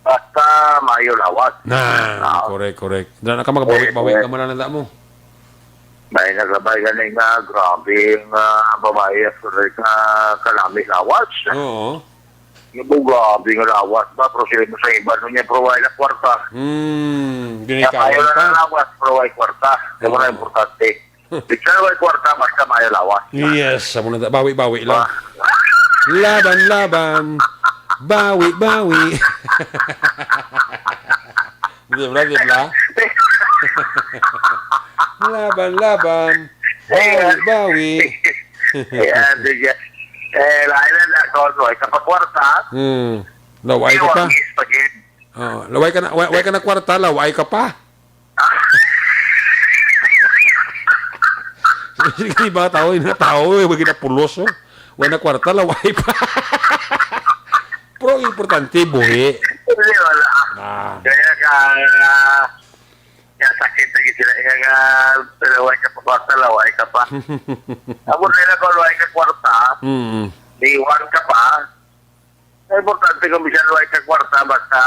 basta mayo lawas. Na, Ah. correct, correct. Dala na ka, magabawi-bawi Correct, ka man lang na mo. May naglabay gani nga, grabe nga babae, sorry ka, kalami lawas. Oo. Yung po, grabe nga lawas ba? Pero sila mo sa iba, no niya, pero wala na kwarta. Hmm, Kaya ginikawan kayo na pa. lang lawas, pero wala kwarta. Kaya mo na Oo. importante. Di ka wala kwarta, basta mayo lawas. Yes, amo na, bawi-bawi lang. Ah. Laban, laban. Bawi, bawi. Di ba, di ba? Laban, laban. Bawi, bawi. Ayan, sige. Eh, lain na na, so, so, ay kapag kwarta, Hmm. Laway ka pa. Iwan, is pagin. Oh, laway ka na, wa-, way ka na kwarta, laway ka pa. Sige, di ba, tao, yung tao, eh, wag na pulos, oh. Way na kwarta, laway pa. Pero ang importante, buhi. Hindi, wala. Ah. Kaya ka, ah, kaya sakit lagi sila. Kaya ka, laway ka pa, kwarta, laway ka pa. Ako na lang kung laway ka kwarta, Mm. iwan ka pa. Ang importante kung bisan laway ka kwarta, basta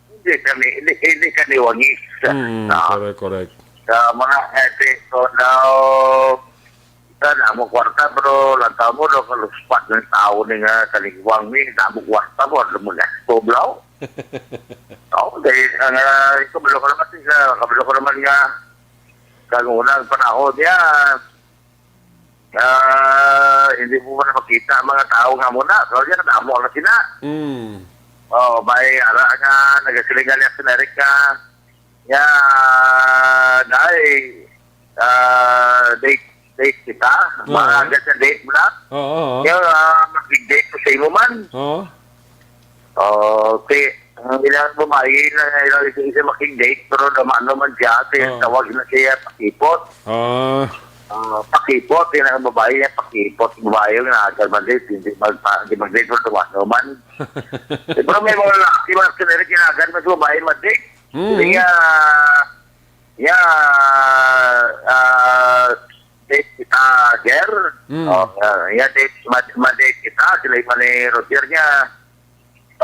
hindi ka ni, hindi, hindi ka ni wangis. Mm, No? correct, correct. Sa mga epic, so now, kita na mo kwarta, pero lantaw mo, no, kaluspat ng tao ni nga kaligwang ni, na mo kwarta mo, alam mo na, tublaw. Oo, dahil ang, ah, kabalo ko naman, siya, kabalo ko naman nga, kang unang panahon niya, ah, hindi mo man makita ang mga tao nga muna, so, yan, damo na sila. Mm. Oh, may ara nga, nagasilingan niya si Eric nga, Ya, dai, ah, date, date kita. Oo. Maaga sa date mo na. Oo, oo. Ya, ah, mag-date ko sa imo man. Oo. Okay. Ang ilang babae na ilang isa, isa makig-date, pero naman naman siya, kaya Oo. tawag na siya pakipot. Ah. Ah, pakipot, yun ang babae niya, pakipot. Babae yung naagal man date, hindi magpa-, hindi mag-date, pero naman naman. Pero may mga lalaki, mga sinari, kinagal, mas babae mag-date. Mm. Hindi nga, ya, ah, date kita, girl. Mm. Oh, ah, ya, date, ma-, ma-date kita, sila yung mali Roger niya.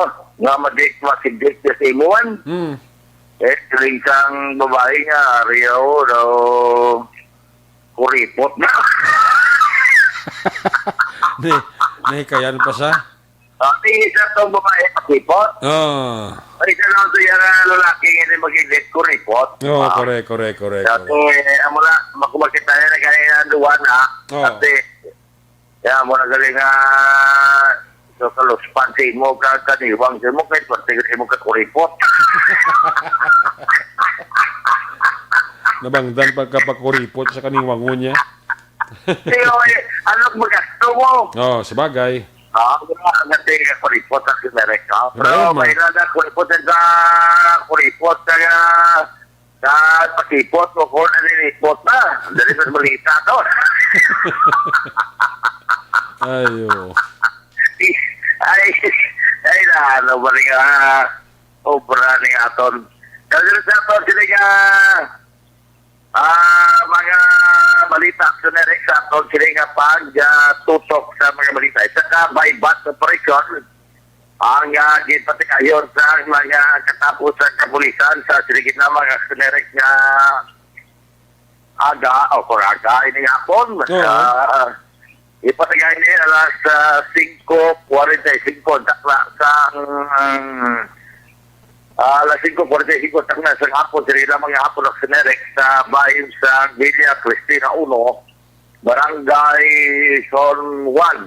Oh, nga ma-date, ma-date niya sa imuan. Mm. Eh, sila isang babae niya, Rio, daw, kuripot na. Ni, nahikayan pa siya? Ah, di isa tong babae pakipot. Ah. Ay, isa lang to yan, ah, lalaki nga di mag-edit, kuripot. Oo, Ah. correct, correct, correct, Dati, correct. Amo na, makumakita na na kaya ang duwa na. Oo. Dati, kaya mo na galing, ah, so, kaluspan sa imo, ka-, kaniwang sa imo, kahit pati sa imo kakuripot. Nabangdan pagkapakuripot sa kaniwangon niya. Di, oy, ano magasto mo? Oh, sabagay. Ah, wala, ang ating kuripot sa Simerek, no? Pero Wala, may ma. Nada, kuripot sa kuripot, sa, sa pakipot mo, kung ano yung ipot na. Dali sa balita to. Ayo. Ay, ay, na, ano ba rin nga, obra ni aton. Dali sa aton, sila nga, ah, mga balita, Aksyon Eric, sa aton, sila nga pag, ah, tutok sa mga balita. Isa ka, buy-bust operation, ang, ah, ginpatigayon sa mga katapos sa kapulisan sa, sige na, mga Aksyon Eric, nga aga, o kung aga, ini hapon, Oo. ah, ipatigay ni alas, ah, singko kwarenta y singko, dakla sang, ah, alas singko kwarenta y singko, dakla sang hapon, sige na, mga hapon, Aksyon Eric, sa bahin sa Villa Cristina uno, Barangay San Juan,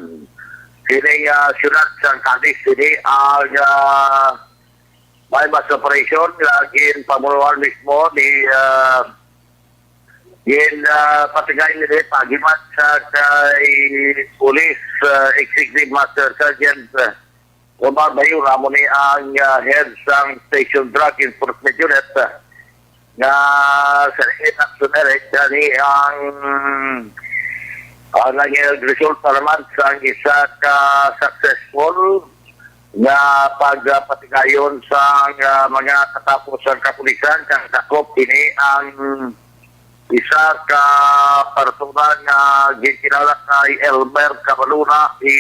sini, ah, siyudad sang Cadiz, sini ang, ah, may mas operasyon nga ginpamunuan mismo ni, ah, gin, ah, patigay nila pagimat sa kay Police, ah, Executive Master Sergeant, ah, Romar Bayura, mo ni ang, ah, head sang Station Drug Enforcement Unit, ah, nga sa Aksyon Eric, gani ang, ah, nagresulta naman sa isa ka successful nga pagpatigayon sa, ah, mga katapos sang kapulisan, kang dakop ini ang isa ka persona nga ginkilala kay Elmer Cabaluna, i,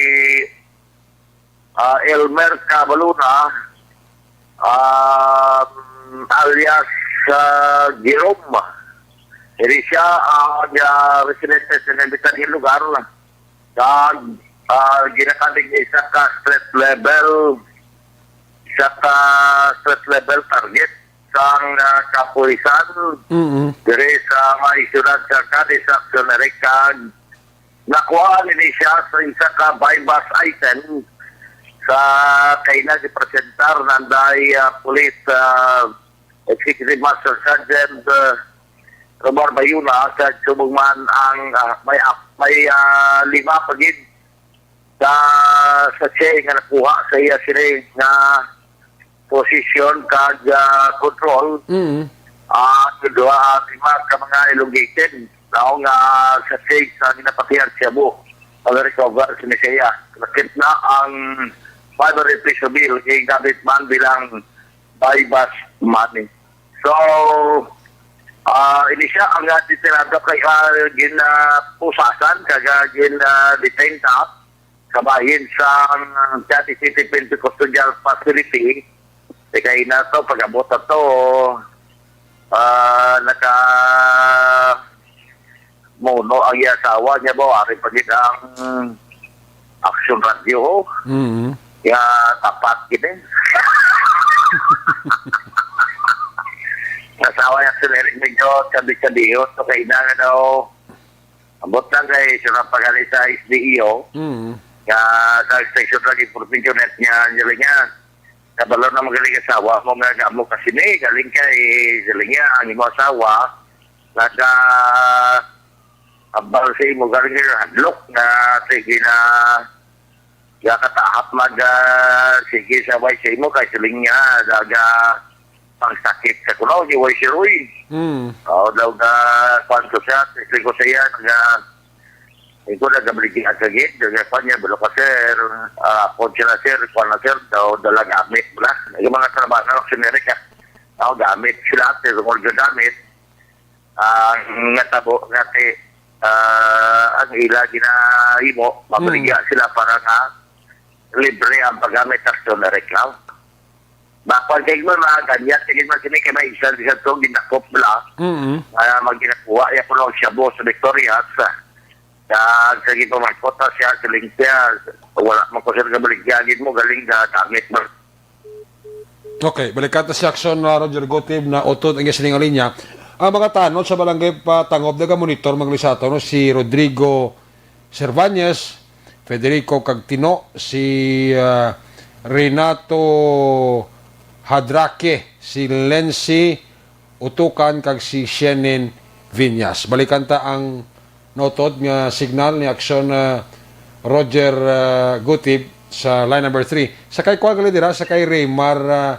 ah, Elmer Cabaluna, um, alias, ah, Jerome. Diri siya, ah, nga residente sa nagbitan nga lugar. Kag, ah, ginakalig niya isa ka street level, isa ka street level target sang, ah, kapulisan Mm-mm. diri sa may siyudad sa Cadiz, Aksyon Eric, kag nakuha nini siya sa isa ka buy-bust item sa kay nag-presentar nanday, ah, Police, ah, Executive Master Sergeant, ah, Romar Bayuna, sa subong man ang, ah, may ap-, may, ah, lima pa gid sa sachet nga nakuha sa iya sini nga posisyon kag, ah, control. Mm. Ah, duha, lima ka mga elongated. Tao nga sa stage sa ginapatihan siya mo. Pag-recover sini siya. Lakip na ang five hundred peso bill kay gamit man bilang buy-bust money. So, ah, ini siya ang, ah, titirado kay, ah, gin, ah, pusasan, kag, ah, gin, ah, detain ka sa bahin sa Cadiz City Penal Custodial Facility. Kay na to, pag-abot na to, ah, naka muno ang iya asawa niya ba, ari pa gid ang Aksyon Radio, ho. Mm. Nga tapat gid, eh. Ang asawa ni Aksyon Eric medyo sabi-sabion, so kailangan daw, ambot lang kay siya na pagani sa S D E O, Mm. nga sa Station Drug Enforcement Unit niya, niya, niya. Kabalo na magaling asawa mo nga, nga mo kasi ni, galing kay, galing niya, ang imo asawa, naka, abal sa imo, galing niya, hadlok na, sige na, ya katahap mag, ah, sige, sabay sa imo, kay siling niya, daga, pangsakit sa kuno, di way si Roy. Mm. Oo, daw ga, kwan ko siya, testing ko siya, naga, ikaw nagabaligya sa gid, daga, kwan niya, balo ka, sir, ah, kwan sila, sir, kwan na, sir, daw, dala gamit, bala. Yung mga trabaho na, generic, ah. Ako, gamit sila, sir, kung order gamit, ang natabo, nga ti, ah, ang ila, ginahimo, mabaligya Mm. sila para nga, libre ang paggamit sa generic, no? Bakwan kay mo, mga ganyat, kay mo, sini kay may isa, isa to, ginakop bala. Mm. Nga maginakuha, ya, kuno ang shabu sa Victorias, ah. Kag sa gipamangkot ta siya, siling siya, "Wala man ko, sir, kabaligya gid mo, galing sa gamit mo." Okay, balikan ta si Aksyon, uh, Roger Gutib, na utod ang iya sining linya. Ang mga tanod sa Barangay Patangob, naga-monitor, mga kalisataw, no, si Rodrigo Servanes, Federico Cagtino, si, uh, Renato Hadraque, si Lency Utukan, kag si Shenin Viñas. Balikan ta ang nautod nga signal ni Aksyon, uh, Roger, uh, Gutib sa line number three. Sa kay kuwan gali dira, sa kay Raymar, uh,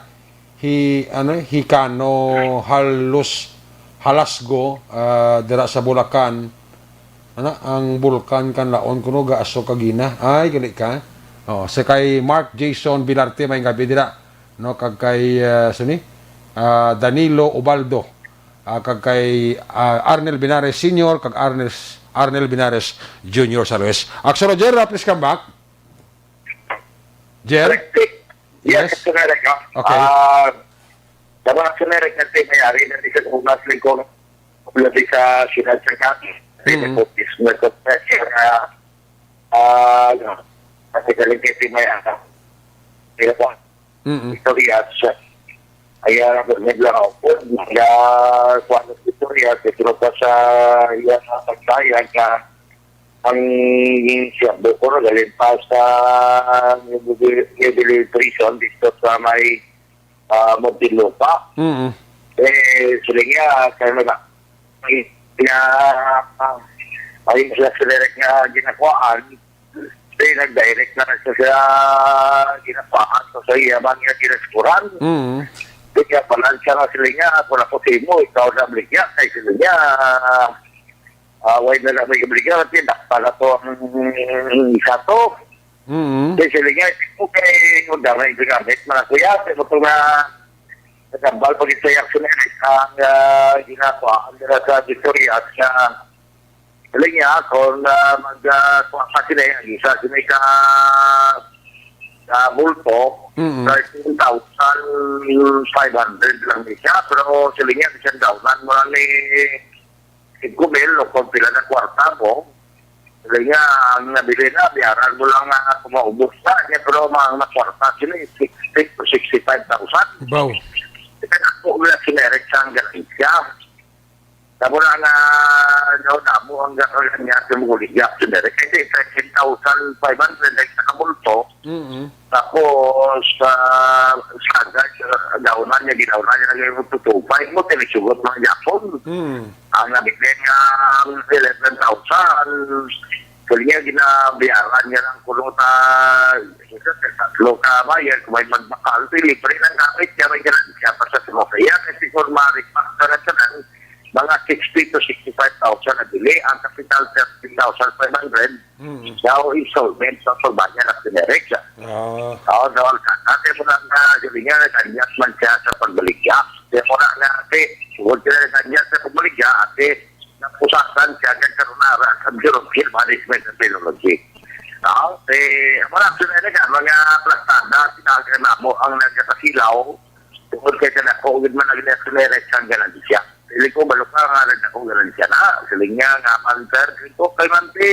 Hi-, ano, Hikano Halos-, Halasgo, ah, dira sa Bulacan. Ana, ang bulkan kan Laon kuno gaasok kagina. Ay, gali ka. Oh, sa kay Mark Jason Bilarte, may gabi dira. No, kag kay, ah, sini? Ah, Danilo Ubaldo. Ah, kag kay, ah, Arnel Binares Senior, kag Arnel, Arnel Binares Junior sa Luis. Aksyon Roger, ah, please come back. Jer? Correct. Yes, Yes. Sir Eric, no? Okay. Ah, sa mga Sir Eric, kasi may ari na di sa Unas, Lingkong, wala di sa siyudad sa Cavite. Mm. May nepotism, may corruption, ah, ah, ano, kasi galing kasi may, ah, may po, Mm-mm. istorya sa, ay, ah, may lang ako po, mga kuwan ng istorya, may tropa sa iya, sa pagbayad na ang siya, Bukor, galing pa sa New Bilibid Prison, dito sa may, ah, Muntinlupa. Mm. Eh, sila niya, kaya na, na, ah, ay, sila, sila rin nga ginakuhaan, eh, nag-direct na siya sa ginakuhaan, so, sa iya man nga ginaskuran. Mm. Kaya pala, siya nga sila niya, "Ako na po sa imo, ikaw na balik niya," kay sila niya, ah, way na lang may kabligan, tinakpan na to ang isa to. Mm. Kaya sila niya, "Ito kay, kung dami yung gamit, mga kuya, sa ito nga, nagambal pag ito yung action na yun, ang, ah, ginagawa nila sa Victoria, at sa, sila niya, kung, ah, mag, ah, kuha pa sila, ang isa, sila ka, sa bulto, Mm. thirteen thousand five hundred lang ni siya, pero sila niya, isang daunan mo lang ni, cinco mil o kung pila na kwarta mo, kaya ang nabili na, biyaran mo lang nga kung maubos na niya, pero mga, mga kwarta sila, eh, sixty to sixty-five thousand. Baw. Kaya ako wala sinerek sa ang ganansya. Tapos na nga, daw damo ang ganansya sa mga ligya, sinerek. Kasi thirteen thousand five hundred, like, sa kabulto, Mm-mm. Tapos, ah, sagad, ah, daunan niya, gidaunan niya, naging two two five mo, tinisugot mga Japon. Mm. Ang nabigay nga eleven thousand, kaya niya ginabayaran niya lang kuno ta, tatlo ka bayad, kung may magbakal, so, libre lang gamit niya, may ganansya pa sa sumo. Kaya kasi kung ma-repack ka na siya, mga sixty to sixty-five thousand na bili, ang kapital thirteen thousand five hundred, Mm. Daw installment sa Turbanya na Pinerex. Ah. Oo, daw ang kanate mo lang na, sabi niya, naganyas man siya sa pagbaligya. Kaya mo na nga, ate, huwag ka na naganyas sa pagbaligya, ate, napusasan siya, kaya karoon na, sa Bureau of Hill Management and Technology. Oo, eh, wala sila na nga, mga plastada, sinaga na mo ang nagkakasilaw, tungkol kay kanako, huwag man nag-, Pinerex ang ganansya. Dili ko, balo ka nga rin ako, ganun siya na. Siling niya nga, "Man, sir, ito kay Manti,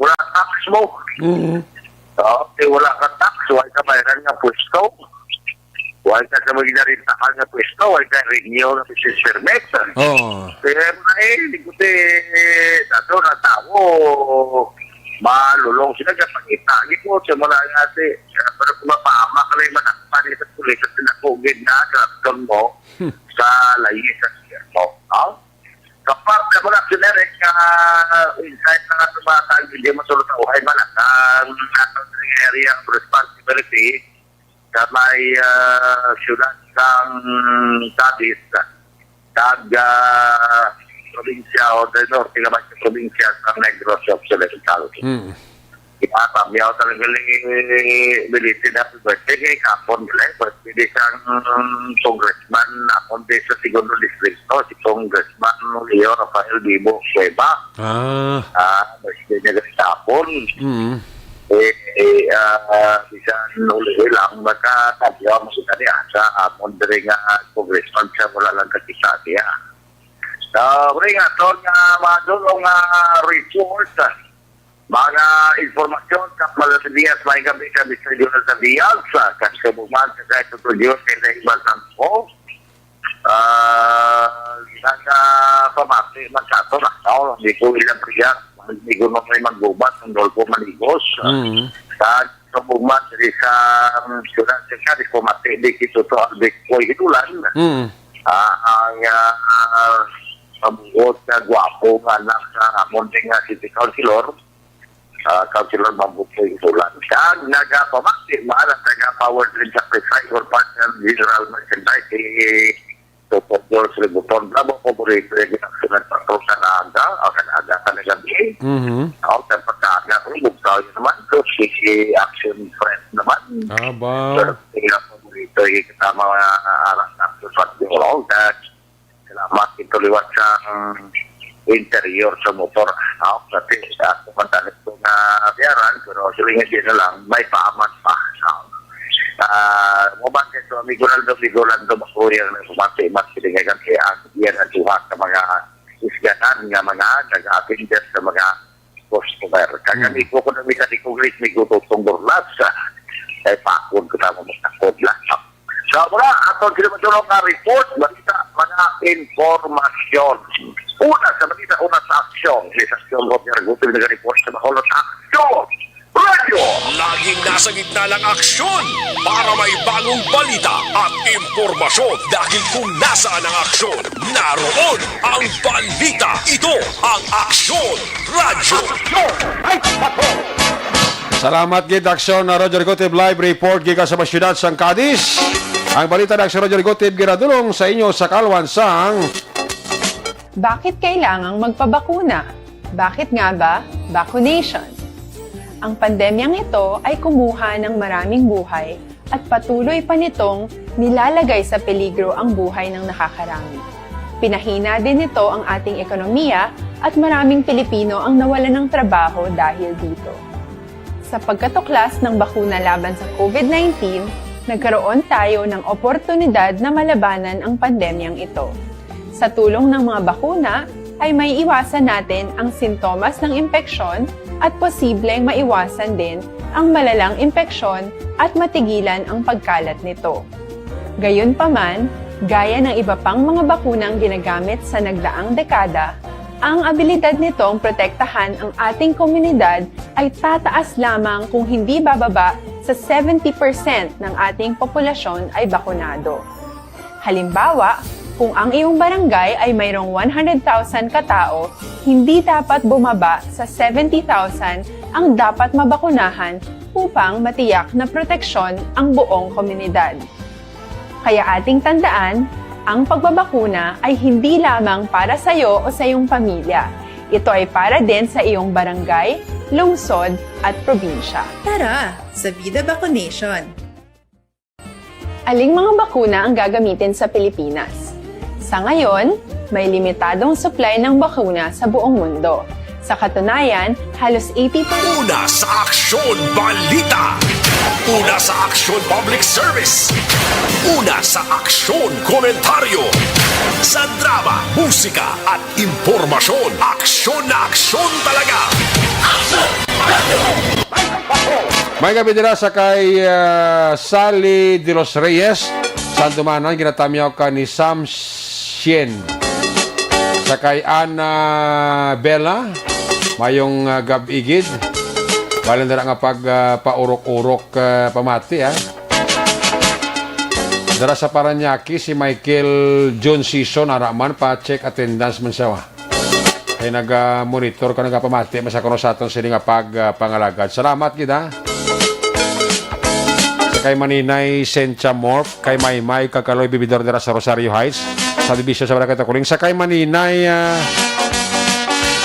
wala tax mo." Mm. Oo, kay wala ka tax, wala ka bayaran nga pwesto. Wala ka sa mga ginarintahan nga pwesto, wala ka renew nga business permit. Oo. Kaya mo na eh, hindi ko si tato na tao, malulong sila, kapangita, hindi ko siya mula nga si, pero kung mapahama ka lang yung manakpan, yung sa pulis, at sinakugid na, sa mo, sa layi sa gobyerno, no? Kapag wala generic nga insight na nga tumatag, hindi mo sulod sa uhay man ang atong area of responsibility sa may, ah, siyudad sang Cadiz, kag, ah, probinsya o the norte nga may probinsya sa Negros Occidental. Mm. Ipatamyaw talaga ni belated happy birthday kay kapon nila. Birthday di sang congressman, akon di sa segundo distrito, si Congressman Leo Rafael Bibo Cueva. Ah. Ah, birthday niya gani kapon. Mm. Eh, eh, ah, bisan uli lang, makatamyaw mo sa kanya sa amon diri nga congressman siya, wala lang kakita siya. Sa uri nga, aton nga mga dulong nga report, mga impormasyon sa Palas Diaz, may gabi ka, Mister Jonathan Diaz, sa Kasubungan, sa Kaito Studio, kay Dave Balsangko. Ah, nagapamati man sa ato na, no? Hindi ko ilang priya, hindi ko na may magbubat, ang Dolfo Manigos. Mm. Sa Kasubungan, diri sa, um, siyudad, sa Kasubungan, di ko mati, di kito to, Albert Koy Hidulan. Mm. Ah, ang, ah, mabuot nga gwapo nga anak sa amon din nga city councilor, ah, Councilor Mambutoy Isulan. Kag nagapamati man ang taga Power Grid Sacrifice for Partner General Merchandise, si Toto George Ributon. Bravo, paborito yung ginaksunan sa Pro Kanaga, o Kanaga, Kanagabi. Mhm. Ako, sa pagkaaga, pero bugtaw yun naman, so, si Action Friend naman. Aba. Pero, sila paborito, yung kasama, ah, aras na, so, sa, all that. Salamat ito liwat sa, um, interior sa motor. Ako, kasi, ako man talaga ito nga biyaran, pero siling nga na lang, may paamat pa. Ah, mo ba ito, amigo Naldo, amigo Naldo, ako yung nagpapati, mas siling nga kasi ang yan ang duha sa mga isganan nga mga nag-attender sa mga customer. Kag kami Mm. po, kung may ka-recognize, may gusto itong burlas, ah, eh, pakon ko na mo magtakod lang. So, mula, atong sila matulog nga report, balita, mga impormasyon. Una sa balita, una sa aksyon. Sa aksyon, Roger Gutil, nag-report sa Bacolod. Aksyon! Radyo! Laging nasa gitna ng aksyon para may bagong balita at impormasyon. Dahil kung nasaan ang aksyon, naroon ang balita. Ito ang Aksyon Radyo. Salamat gid, Aksyon na Roger Gutib, live report gikan sa mga siyudad sang Cadiz. Ang balita ni Aksyon Roger Gutib ginadulong sa inyo sa kalwan sang Bakit kailangang magpabakuna? Bakit nga ba vaccination? Ang pandemyang ito ay kumuha ng maraming buhay at patuloy pa nitong nilalagay sa peligro ang buhay ng nakakarami. Pinahina din nito ang ating ekonomiya at maraming Pilipino ang nawalan ng trabaho dahil dito. Sa pagkatuklas ng bakuna laban sa COVID nineteen, nagkaroon tayo ng oportunidad na malabanan ang pandemyang ito. Sa tulong ng mga bakuna, ay maiiwasan natin ang sintomas ng impeksyon at posibleng maiwasan din ang malalang impeksyon at matigilan ang pagkalat nito. Gayunpaman, gaya ng iba pang mga bakunang ginagamit sa nagdaang dekada, ang abilidad nitong protektahan ang ating komunidad ay tataas lamang kung hindi bababa sa seventy percent ng ating populasyon ay bakunado. Halimbawa, kung ang iyong barangay ay mayroong one hundred thousand katao, hindi dapat bumaba sa seventy thousand ang dapat mabakunahan upang matiyak na proteksyon ang buong komunidad. Kaya ating tandaan, ang pagbabakuna ay hindi lamang para sa iyo o sa iyong pamilya. Ito ay para din sa iyong barangay, lungsod, at probinsya. Tara sa Vida Vaccination! Aling mga bakuna ang gagamitin sa Pilipinas? Sa ngayon, may limitadong supply ng bakuna sa buong mundo. Sa katunayan, halos eighty percent Una sa Aksyon Balita. Una sa Aksyon Public Service. Una sa Aksyon Komentaryo. Sa drama, musika, at impormasyon. Aksyon na aksyon talaga. May gabi dira sa kay, ah, Sally de los Reyes. Sa Andumanan, ginatamyaw ka ni Sam Sien. Sa kay Ana Bella, mayong, ah, gab-i gid. Bali na nga pag, ah, paurok-urok, ah, pamati, ah. Dara sa Parañaque, si Michael John Season, ara man, pa-check attendance man siya, ah. Kay naga-monitor ka, nagapamati man sa kuno sa aton sini nga pag, ah, pangalagad. Salamat gid, ha. Sa kay Maninay Sencha Morf, kay Maymay Kagkaloy, bibidor dira sa Rosario Heights, sa Division sa Barangay Takuling. Sa kay Maninay, ah,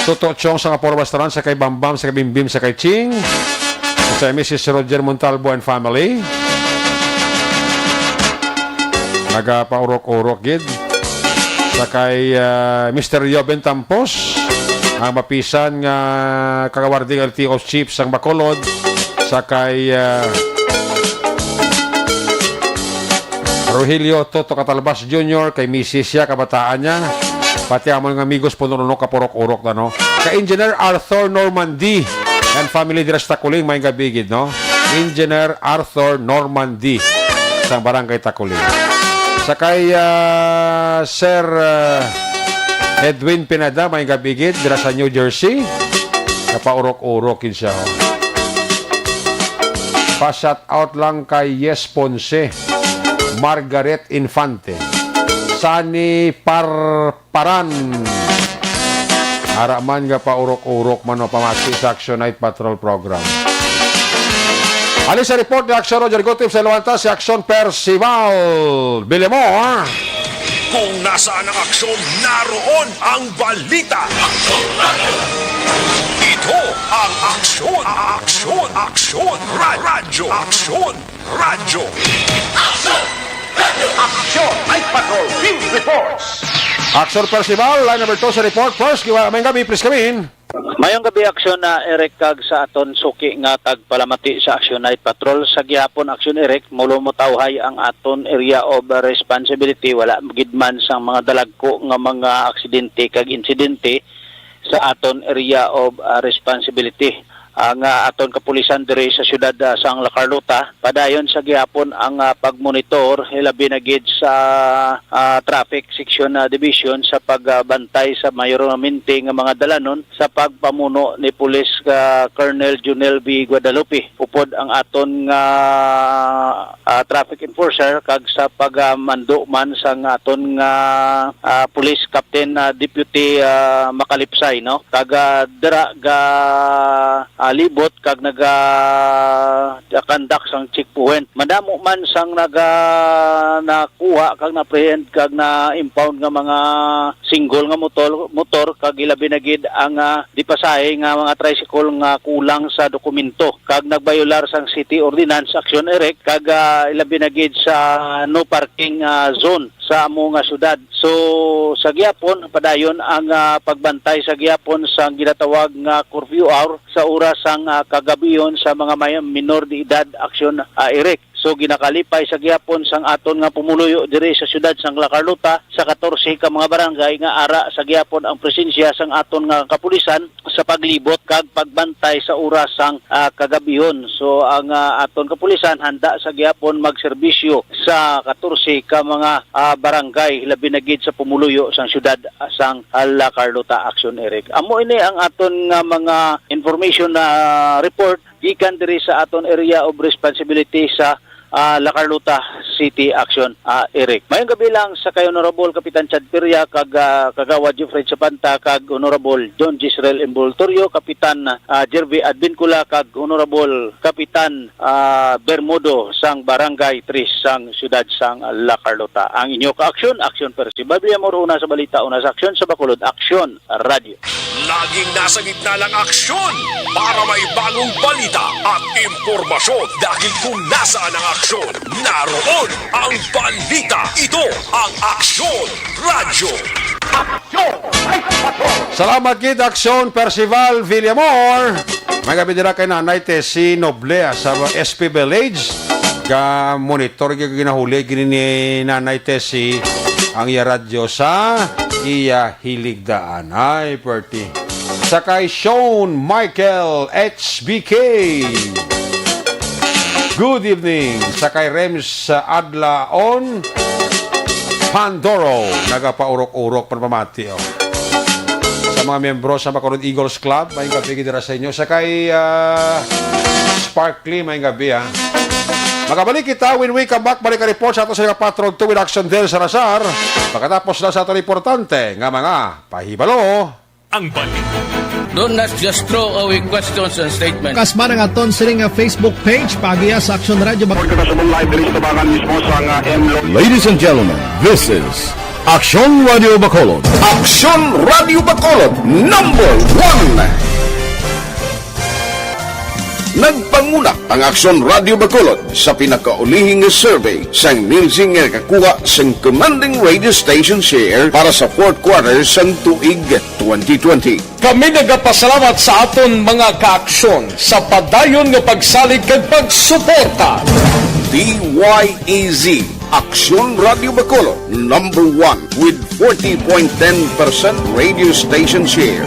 Toto Chong sa Apollo Restaurant, sa kay Bambam, sa kay Bimbim, sa kay Ching, sa kay Missus Roger Montalbo and family. Nagapaurok-urok gid. Sa kay, ah, Mister Joven Tampos, ang mapisan nga kagawarding L T O chief sang Bacolod. Sa kay, ah, Rogelio Toto Catalbas Junior, kay misis siya, kabataan niya. Pati amon nga amigos po nuno kapurok-urok na, no? Kay Engineer Arthur Normandy and family dira sa Takuling, may gabi gid, no? Engineer Arthur Normandy sa Barangay Takuling. Sa kay, ah, Sir, ah, Edwin Pineda, may gabi gid dira sa New Jersey. Kapaurok-urok yun siya, oh. Pa-shout out lang kay Yes Ponce, Margaret Infante, Sunny Parparan. Ara man nga paurok-urok man o pamati sa Action Night Patrol Program. Ali sa report ni Action Roger Gutip sa Luanta, si Action Percival Bilemor. Kung nasaan ang aksyon, naroon ang balita. Ito ang Aksyon, Aksyon, Aksyon, Ra- Radyo, Aksyon, Radyo. Action! Night Patrol Field Reports! Action Percival, line number two sa report. First, giwa, may gabi, please come in. Mayong gabi, Aksyon na Eric, kag sa aton suki nga tagpalamati sa Action Night Patrol. Sa gihapon, Aksyon Eric, mulo mo tawhay ang aton area of responsibility. Wala gid man sang mga dalagko nga mga aksidente kag insidente sa aton area of, ah, responsibility, ah, nga aton kapulisan diri sa siyudad, ah, sang La Carlota. Padayon sa gihapon ang, ah, pagmonitor, hilabi na gid sa, ah, traffic section, ah, division sa pagbantay sa mayormente nga mga dalanon sa pagpamuno ni Police, ah, Colonel Junel B Guadalupe. Upod ang aton nga, ah, traffic enforcer kag sa pagmando man sang aton nga, ah, police captain, ah, deputy, ah, Makalipsay, no? Kag, ah, dira ga, ah, libot kag naga, ah, conduct sang checkpoint. Madamo man sang naga, nakuha kag na-apprehend kag na-impound nga mga single nga motor, motor kag ilabi na gid ang, ah, dipasahe nga mga tricycle nga kulang sa dokumento kag nagbayolar sang city ordinance, Action Eric, kag, ah, ilabi na gid sa no parking, ah, zone sa amo nga syudad. So, sa gihapon, padayon ang, ah, pagbantay sa gihapon sang ginatawag nga curfew hour sa oras sang, ah, kagabihon sa mga may minor de edad, Action, ah, Eric. So, ginakalipay sa gihapon sang aton nga pumuluyo diri sa siyudad sang La Carlota sa katorse ka mga barangay nga ara sa gihapon ang presensya sang aton nga kapulisan sa paglibot kag pagbantay sa oras sang, ah, kagabihon. So, ang, ah, aton kapulisan handa sa gihapon magserbisyo sa katorse ka mga, ah, barangay, labi na gid sa pumuluyo sang siyudad, ah, sang La Carlota, Action Eric. Amo ini ang aton nga mga information na report gikan diri sa aton area of responsibility sa, ah, La Carlota City, Action, ah, Eric. Mayong gabi lang sa kay Honorable Kapitan Chad Piria kag, ah, Kagawad Jeffrey Chapanta kag Honorable John Gisrel Envoltorio, Kapitan, ah, Jervy Advincula kag Honorable Kapitan, ah, Bermudo sang Barangay Tres sang siyudad sang La Carlota. Ang inyo ka-aksyon, Aksyon Percival Villamor, una sa balita, una sa aksyon, sa Bacolod Aksyon Radyo. Laging nasa gitna ng aksyon para may bagong balita at impormasyon. Dahil kung nasaan ang aksyon, naroon ang balita. Ito ang Aksyon Radyo. Aksyon! Salamat gid, Aksyon Percival Villamor. May gabi dira kay Nanay Tessie Noble sa S P Village. Ga monitor, ga ginahuli gini ni Nanay Tessie ang iya radyo sa iya hiligdaan. Ay, perti. Sa kay Sean Michael H B K. Good evening. Sa kay Rems, uh, Adlaon Pandoro, nagapaurok-urok, pagpamati, oh. Sa mga miyembro sa Bacolod Eagles Club, may gabi gid dira sa inyo. Sa kay, uh, Sparkly, may gabi, ha. Magabalik kita when we come back. Balik ang report sa ato sa mga Patrol two with Action Del Salazar. Pagkatapos na sa ato importante nga mga pahibalo. Ang balik. Do not just throw away questions and statements. Kasma ang aton sining nga Facebook page, pagiya sa Action Radio Bac- Pagkakasabong live diri sa tabangan mismo sa nga M Lo- Ladies and gentlemen, this is Action Radio Bacolod. Action Radio Bacolod, number one. Nagpanguna ang Action Radio Bacolod sa pinakaulihing survey sang Nielsen nga nakakuha sang commanding radio station share para sa fourth quarter sang tuig twenty twenty. Kami nagapasalamat sa aton mga kaaksyon sa padayon nga pagsalig kag pagsuporta. D Y E Z, Aksyon Radio Bacolod, number one with forty point ten percent radio station share.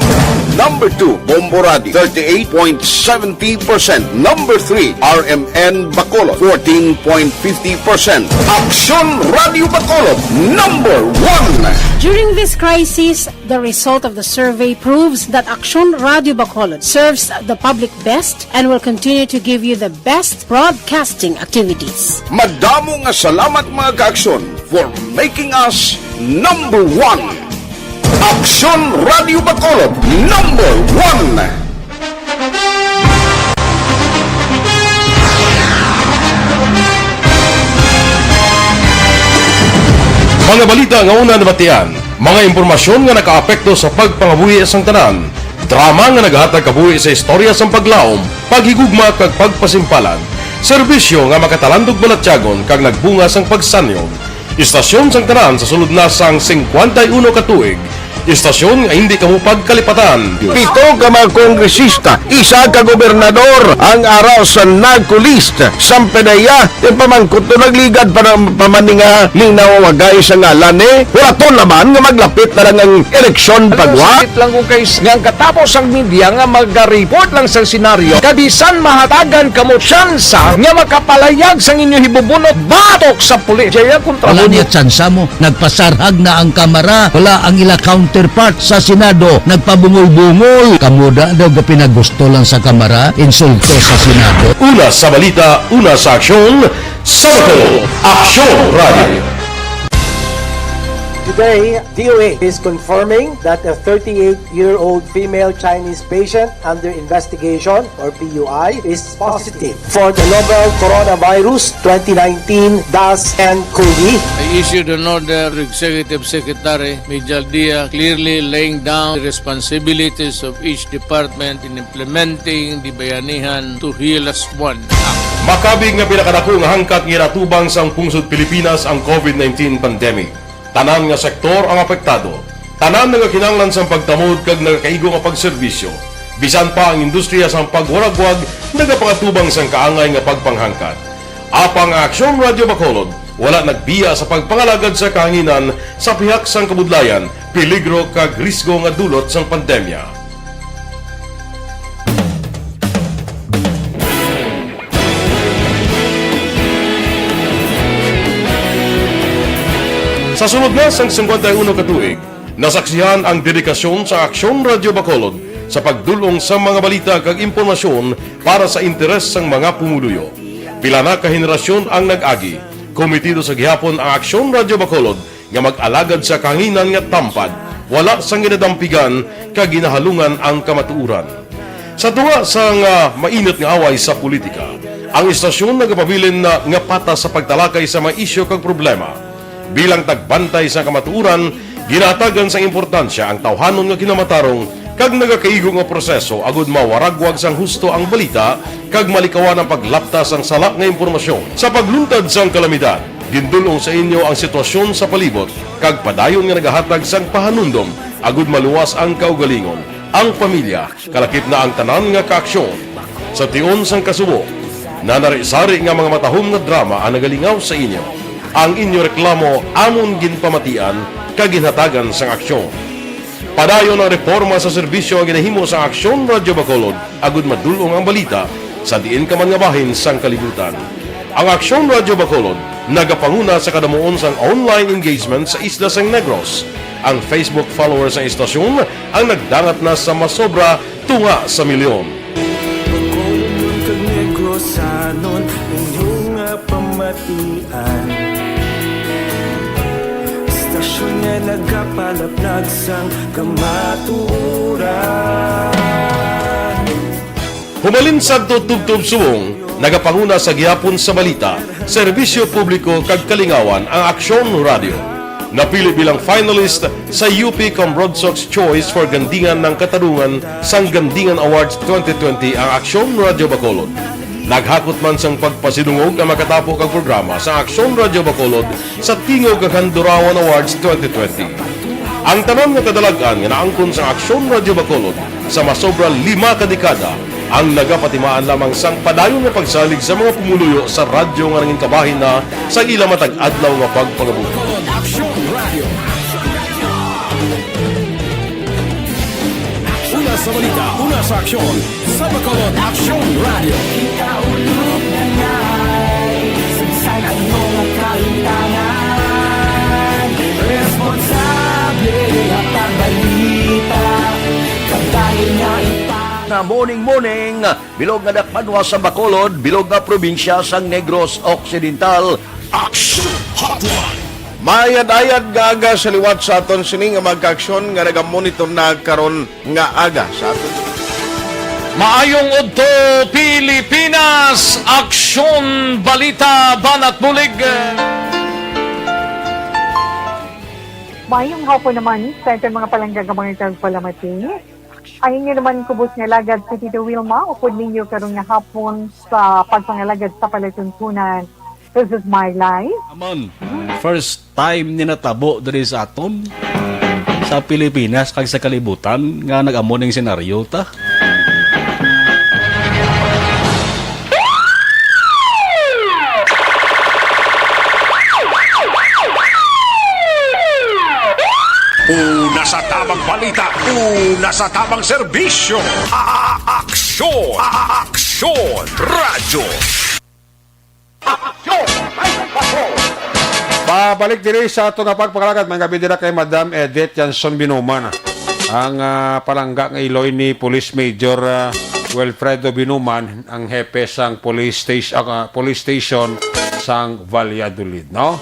Number two, Bombo Radio, thirty-eight point seventy percent. Number three, R M N Bacolod, fourteen point fifty percent. Aksyon Radio Bacolod, number one. During this crisis, the result of the survey proves that Aksyon Radio Bacolod serves the public best and will continue to give you the best broadcasting activities. Madamo nga salamat, mga ka-Aksyon, for making us number one. Aksyon Radio Bacolod, number one. Mga balita nga una nabatian, mga impormasyon nga nakaapekto sa pagpangabuhi sang tanan, drama nga nagahatag kabuhi sa istorya sang paglaom, paghigugma kag pagpasimpalan, serbisyo nga makatalandog balatyagon kag nagbunga sang pagsanyog, istasyon sang tanan sa sulod na sang singkwenta y uno ka tuig, istasyon nga hindi kamo pagkalipatan. Pito ka mga kongresista, isa ka gobernador ang ara sa NAGCO list. Sampanaya, ti pamangkot to nagligad pa ng pamaninga ning nawawagay sa ngalan ni. Hulaton naman nga maglapit na lang ang eleksyon pagwa. Sakit lang kung kay nga ang katapos ang media nga magareport lang sa senaryo, kabisan mahatagan kamo tsansa nga makapalayag sang inyo hibubunot batok sa pulis. Jaya kontra Wala mo niya tsansa mo. Nagpasarhag na ang Kamara. Wala ang ila counterpart sa Senado. Nagpabungol-bungol. Kamo da daw ga pinagusto lang sa Kamara, insulto sa Senado. Una sa balita, una sa aksyon, sa Bacolod, Aksyon Radio. Today, D O H is confirming that a thirty-eight-year-old female Chinese patient under investigation, or P U I, is positive for the novel coronavirus twenty nineteen dash N COVID. I issued an order to Executive Secretary Mijal Dia, clearly laying down the responsibilities of each department in implementing the Bayanihan to Heal Us One Act. Makabig nga pinakadako nga hangkat nga ginatubang sang pungsod Pilipinas ang COVID nineteen pandemic. Tanan nga sektor ang apektado. Tanan nagakinahanglan sang pagtamod kag nagakaigo nga pagserbisyo. Bisan pa ang industriya sang pagwaragwag nagapangatubang sang kaangay nga pagpanghangkat. Apang ang Aksyon Radio Bacolod wala nagbiya sa pagpangalagad sa kahanginan sa pihak sang kabudlayan, peligro kag risgo nga dulot sang pandemya. Sa sulod na sang singkwenta y uno ka tuig, nasaksihan ang dedikasyon sa Aksyon Radio Bacolod sa pagdul-ong sa mga balita kag impormasyon para sa interes sang mga pumuluyo. Pila na ka henerasyon ang nag-agi, kometido sa gihapon ang Aksyon Radio Bacolod nga mag-alagad sa kahanginan nga tampad, wala sang ginadampigan kag ginahalungan ang kamatuoran. Sa tunga sang, ah, mainit nga away sa politika, ang istasyon nagapabilin na nga patas sa pagtalakay sa mga isyu kag problema. Bilang tagbantay sa kamatuoran, ginahatagan sang importansya ang tawhanon nga kinamatarong kag nagakaigo nga proseso agud mawaragwag sang husto ang balita kag malikawan ang paglapta sang sala nga impormasyon. Sa pagluntad sang kalamidad, gindul-ong sa inyo ang sitwasyon sa palibot kag padayon nga nagahatag sang pahanumdom agud maluwas ang kaugalingon, ang pamilya, kalakip na ang tanan nga kaaksyon. Sa tion sang kasubo, nanari-sari nga mga matahom nga drama ang nagalingaw sa inyo. Ang inyo reklamo amon ginpamatian kag ginhatagan sang aksyon. Padayon ang reporma sa serbisyo nga ginahimo sa Aksyon Radyo Bacolod agud madul-ong ang balita sa diin ka man nga bahin sang kalibutan. Ang Aksyon Radyo Bacolod nagapanguna sa kadamuon sang online engagement sa isla sang Negros. Ang Facebook followers sang istasyon ang nagdangat na sa masobra tunga sa milyon. Bacolodnon kag Negrosanon, inyo nga pamatian. Istasyon nga nagapalaplag sang kamatuoran. Hubalin sadto tubtob subong, nagapanguna sa gihapon sa balita, serbisyo publiko kag kalingawan ang Aksyon Radyo. Napili bilang finalist sa U P Cambrodsoc's Choice for Gandingan ng Katarungan sang Gandingan Awards twenty twenty ang Aksyon Radyo Bacolod. Naghakot man sang pagpasidungog ang makatapo kag programa sa Aksyon Radyo Bacolod sa Tingog kag Handurawan Awards twenty twenty. Ang tanan nga kadalag-an nga naangkon sang Aksyon Radyo Bacolod sa masobra lima ka dekada, Ang nagapatimaan lamang sang padayon nga pagsalig sa mga pumuluyo sa radyo nga nangin kabahin na sa ila matag adlaw nga pagpangabuhi. Aksyon Radio. Una sa balita, una sa aksyon, sa Bacolod Aksyon Radio. Ikaulo na ngay, saysay ano nga kaintangan, responsable at pagbalita, kabahin nga ipang- Na morning, morning, bilog nga dakpanwa sa Bacolod, bilog nga probinsya sang Negros Occidental. Action Hotline. Mayad-ayad nga aga sa liwat sa aton sini nga mga kaaksyon nga nagamonitor na karon nga aga sa aton. Maayong udto, Pilipinas! Aksyon, balita, banat bulig. Maayong hapon naman sa aton mga palangga nga mga tagpalamati. Ang inyo naman kubos nga alagad si Tito Wilma, upod ninyo karon nga hapon sa pagpangalagad sa palatuntunan. This is my life. Amon, first time ni natabo diri sa aton, sa Pilipinas kag sa kalibutan, nga nag-amo ning senaryo ta. Una sa tamang balita, una sa tamang serbisyo. A- Aksyon! A- Aksyon! Radyo! Aksyon! May Patrol! Pabalik diri sa ato nga pagpangalagad, may gabi dira kay Madam Edith Janson Binuman, ang, ah, palangga nga iloy ni Police Major, ah, Wilfredo Binuman, ang hepe sang police station, ah, police station sang Valladolid, no?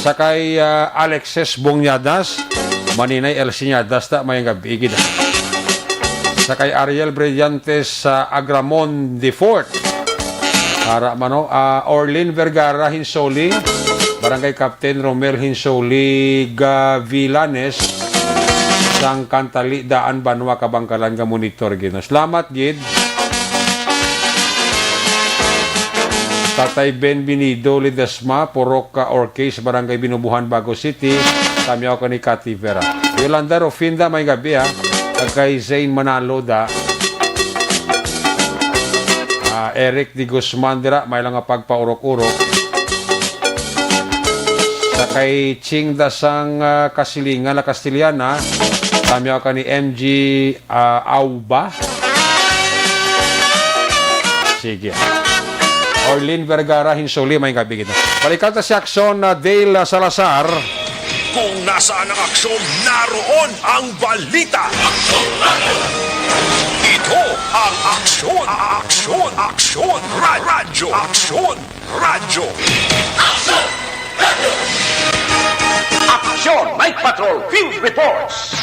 Sa kay, ah, Alexis Bongyadas, Maninay Elsie Nyadas, ta, may gabi gid. Sa kay Ariel Brillantes sa Agramon de Fort. Ara man, no? Ah, Orlin Vergara Hinsoli, Barangay Captain Romel Hinsoli Gavilanes, sang Cantali, Daan, Banwa, Kabangkalan nga monitor gid. Salamat gid. Tatay Ben Binido Ledesma, Purok, ah, Orcas, Barangay Binubuhan, Bago City. Tamyaw ka ni Cathy Vera. Yolanda Rufinda, may gabi, ha. Kag kay Zane Manalo, da. Ah, Eric de Guzman, dira, may lang nga pagpaurok-urok. Sa kay Ching Dasang, ah, Kasilingan, La Castellana. Tamyaw ka ni M G, ah, Auba. Sige. Orlin Vergara, Hinsuli, may gabi kita. Balikan ta si Aksyon, ah, Dale, ah, Salazar. Kung nasaan ang aksyon, naroon ang balita. Ito ang Aksyon, Aksyon, Aksyon, Ra- Radyo, Aksyon, Radyo. Aksyon! Night Patrol Field Reports.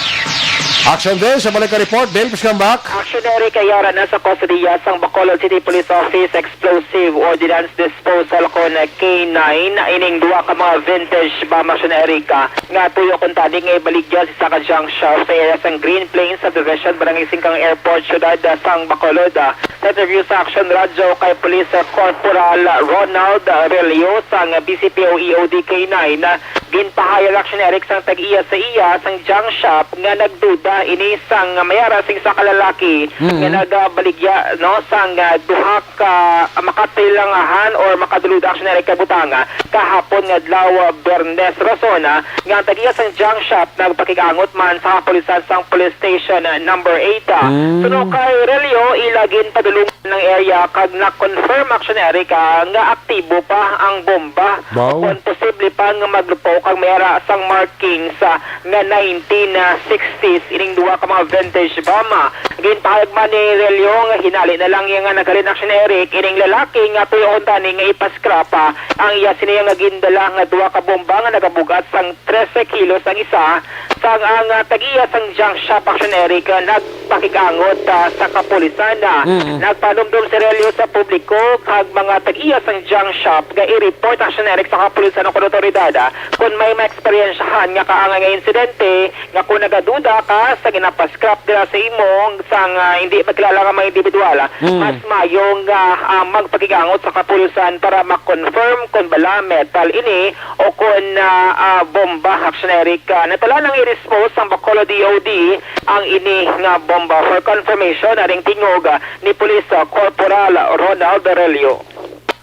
Aksyon din sa balik ka report. Dale, please come back. Aksyon, Eric Ayara na sa kustodiya sang Bacolod City Police Office Explosive Ordnance Disposal kon K nine ining duha ka mga vintage bomb, Aksyon, Eric, ah, nga tuyo kuntani nga ibaligya sa isa ka junk shop sa area sang Green Plains Subdivision, Barangay Singkang Airport, Syudad, ah, sang Bacolod, ah. Sa interview sa Aksyon Radyo kay Police Corporal Ronald Relio sang B C P O E O D K nine, ginpahayag, Aksyon, Eric, sang tag-iya sa iya sang junk shop nga nagduda ini sang mayara sing isa ka lalaki Mm. nga nagabaligya, no, sang, ah, duha ka makatilangahan or makaduluda, Aksyon, Eric, ka butanga kahapon nga adlaw, ah, Biyernes. Rason, ah, nga ang tag-iya sang junk shop nagpakig-angot man sa kapulisan sang Police Station, ah, number eight, ah. Mm. Suno kay Relio, ila ginpadulungan ang area kag na-confirm, Aksyon, Eric, ah, nga aktibo pa ang bomba. Wow. Kon posible pa nga maglupo kag mayara sang markings, ah, nga nineteen sixties ining duha ka mga vintage bomb, ah. Ginpahayag man ni Relio nga hinali na lang iya nga naghalin, Aksyon, Eric, ining lalaki nga tuyohon tani nga ipa-scrap, ah, ang iya sini nga gindala nga duha ka bomba nga nagabug-at sang trese kilos ang isa, sang ang, ah, tag-iya sang junk shop, Aksyon, Eric, ah, nagpakig-angot, ah, sa kapulisan, ah. Mm. Nagpanumdom si Relio sa publiko kag mga tag-iya sang junk shop nga i-report, Aksyon, Eric, sa kapulisan o kon awtoridad, ah, kon May maeksperiensyahan nga kaangay nga insidente nga kung nagaduda ka sa ginapascrap dira sa imo sang, ah, hindi makilala nga mga individual, Mm. mas mayo nga, ah, magpakigangot sa kapulisan para ma-confirm kon bala metal ini o kon, ah, ah, bomba. Action Eric, ah, natala nang i-dispose sang Bacolod D O D ang ini nga bomba. For confirmation, aring tingog, ah, ni Police, ah, Corporal Ronald Relio.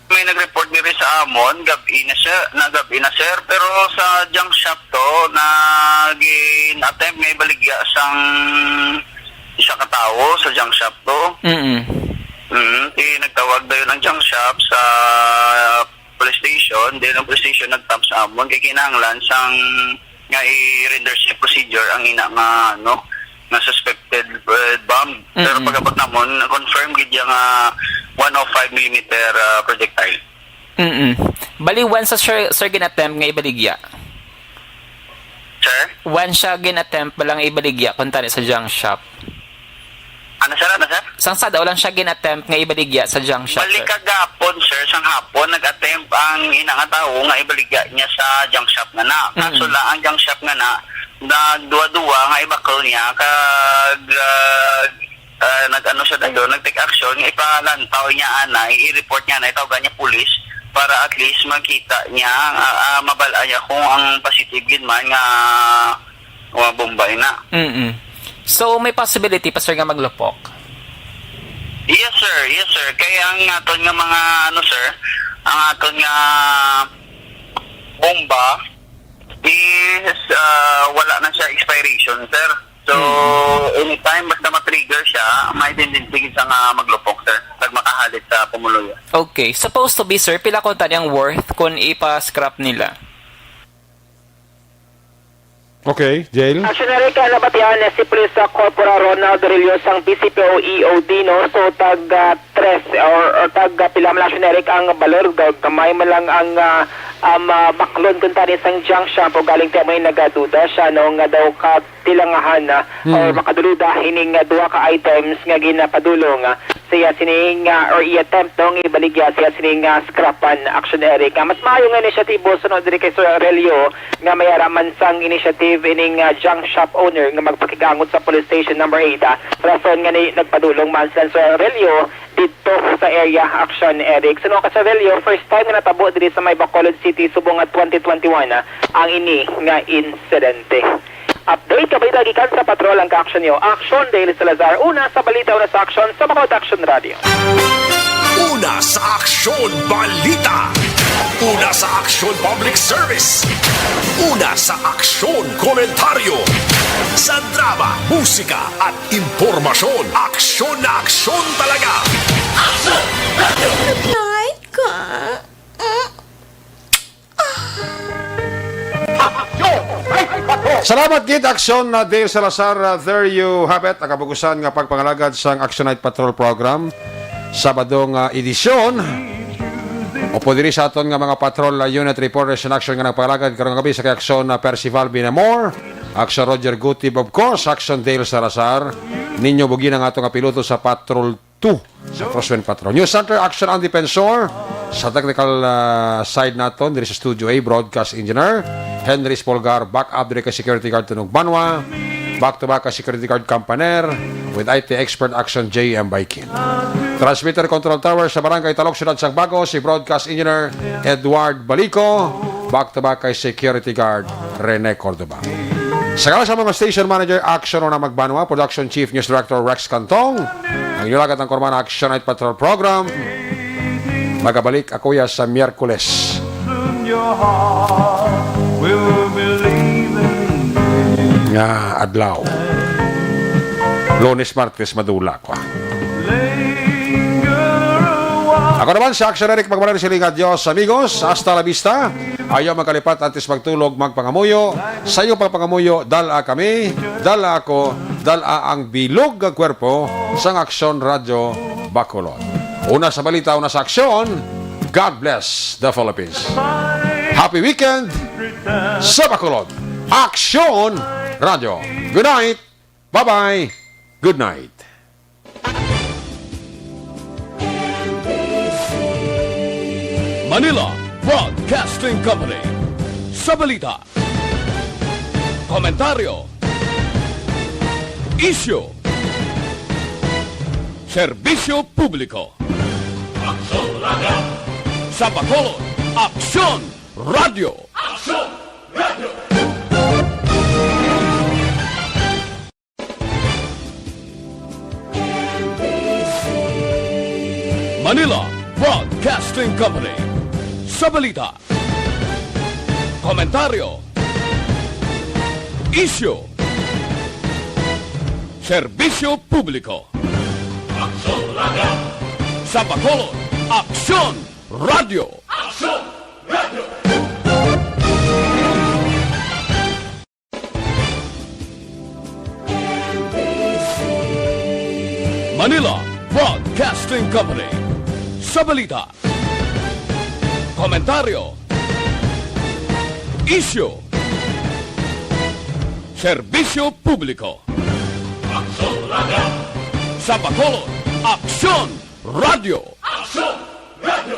May nag-report diri sa amon, gab-i na siya, na gab-i na, sir, pero sa junk shop to, na gin-attempt nga ibaligya sang isa ka tawo sa junk shop to. Mm-mm. Mm, ti nagtawag dayon ang junk shop sa police station, then ang police station nagtap sa amon kay kinahanglan sang nga i-render sa procedure ang ina nga, ano, nga suspected, uh, bomb. Pero Mm-mm. pag-abot namon, na-confirm gid iya nga one oh five millimeter, uh, projectile. Mm-mm. Bali, once sa sir, sir gin-attempt nga ibaligya? Sir? Once siya gin-attempt ba lang ibaligya kung tani sa junk shop? Ano, sir? Ano, sir? Sang sa daw lang siya gin-attempt nga ibaligya sa junk shop, Balik sir? Kagapon, sir, sang hapon, nag-attempt ang ina nga tawo nga ibaligya niya sa junk shop nga na. Kaso Mm. lang, ang junk shop nga na, nagduwa-duwa nga ibakal niya, kag, ah, ah, nag-ano siya dayon, nag-take action, nga ipalantaw niya, ana, i-report niya, na itawag niya pulis, para at least makita niya, ah, ah, mabal-an niya kung ang positive gid man nga, nga bomba ina. Mm-mm. So, may possibility pa, sir, nga maglupok? Yes, sir. Yes, sir. Kay ang aton nga mga, ano, sir, ang aton nga bomba is, ah, wala na siya expiration, sir. So, Mm. anytime basta ma-trigger siya, may tendency gid siya nga maglupok, sir. Pag makahalit sa pumuluyo. Okay. Supposed to be, sir, pila kuno tani ang worth kung ipa-scrap nila? Okay, Jail? Action Eric, ah, nabatian na si Police, ah, Corporal Ronald Rillo sang B C P O E O D, no? So, tag, ah, tres or, or tag, ah, pila man, Action Eric, ang balor, ga-, gamay man lang ang, ah, um, ah, baklon kung tani sang junk shop, o galing ti may nagaduda siya, no, nga daw katilangahan na Hmm. or makaduluda hining, ah, duha ka items nga ginapadulong, ah, sa iya sining, ah, or i-attempt, no, nga ibaligya sa iya sining, ah, scrapan, Action Eric. Ah, mas maayo nga inisyatibo sunod diri kay Sir Aurelio nga may ara man sang initiative ining, ah, junk shop owner nga magpakigangot sa police station number eight, ah, rason nga ni nagpadulong man sila, Sir Aurelio, didto sa area, Action Eric. Suno ka, Sir Aurelio, first time nga natabo diri sa may Bacolod City subong nga twenty twenty-one, ah, ang ini nga insidente. Update ka ba gikan sa patrol ang ka-action niyo? Action Daily Salazar, una sa balita, una sa aksyon, sa Bacolod Action Radio. Una sa aksyon, balita. Una sa aksyon, public service. Una sa aksyon, komentaryo. Sa drama, musika, at impormasyon, aksyon na aksyon talaga. Night ka. Salamat gid, Aksyon na Dave Salazar. Uh, there you have it. Ang kabugusan nga pagpangalagad sang Action Night Patrol Program, Sabado nga edisyon. Upod diri sa aton nga mga patrol, uh, unit reporters in action nga nagpangalagad karong gabi sa kay Aksyon na Percival Binamor, Aksyon Roger Gutib, of course, Aksyon Dale Salazar, Ninyo Bugina nga ato nga piloto sa Patrol two sa Crosswind Patrol. News Center, Action ang Defensor. Sa technical, ah, side naton, diri sa Studio A, broadcast engineer, Henry Spolgar, back up diri kay security guard Tunog Banwa. Back to back kay security guard Campaner with I T expert Action J M Baikin. Transmitter control tower sa Barangay Talok, Siyudad sang Bago, si broadcast engineer Edward Balico. Back to back kay security guard Rene Cordoba. Sa ngalan sa mga station manager, Action Rona Magbanwa, production chief, news director Rex Cantong, ang inyo lagat ang Korman Action Night Patrol Program. Magabalik ako ya sa Miyerkules nga adlaw. Lunes, Martes, madula ko. Ako naman si Action Eric Magbanwa, siling, "Adios, amigos. Hasta la vista." Ayaw magkalipat antes magtulog, magpangamuyo. Sa iyong pagpangamuyo, dala kami, dala ako, dala ang bilog nga kwerpo sang Aksyon Radyo Bacolod. Una sa balita, una sa aksyon, God bless the Philippines. Happy weekend sa Bacolod. Aksyon Radyo. Good night. Bye-bye. Good night. Manila Broadcasting Company. Sa balita, komentaryo, isyu, serbisyo publiko. Aksyon Radio. Sa Bacolod, Aksyon Radio. Aksyon Radio. Manila Broadcasting Company. Sa balita, komentaryo, isyu, serbisyo publiko. Aksyon Radio. Sa Bacolod, Aksyon Radio. Aksyon Radio. Manila Broadcasting Company. Sa balita, komentaryo, isyu, serbisyo publiko. Aksyon Radio. Sa Bacolod, Aksyon Radio. Aksyon Radio.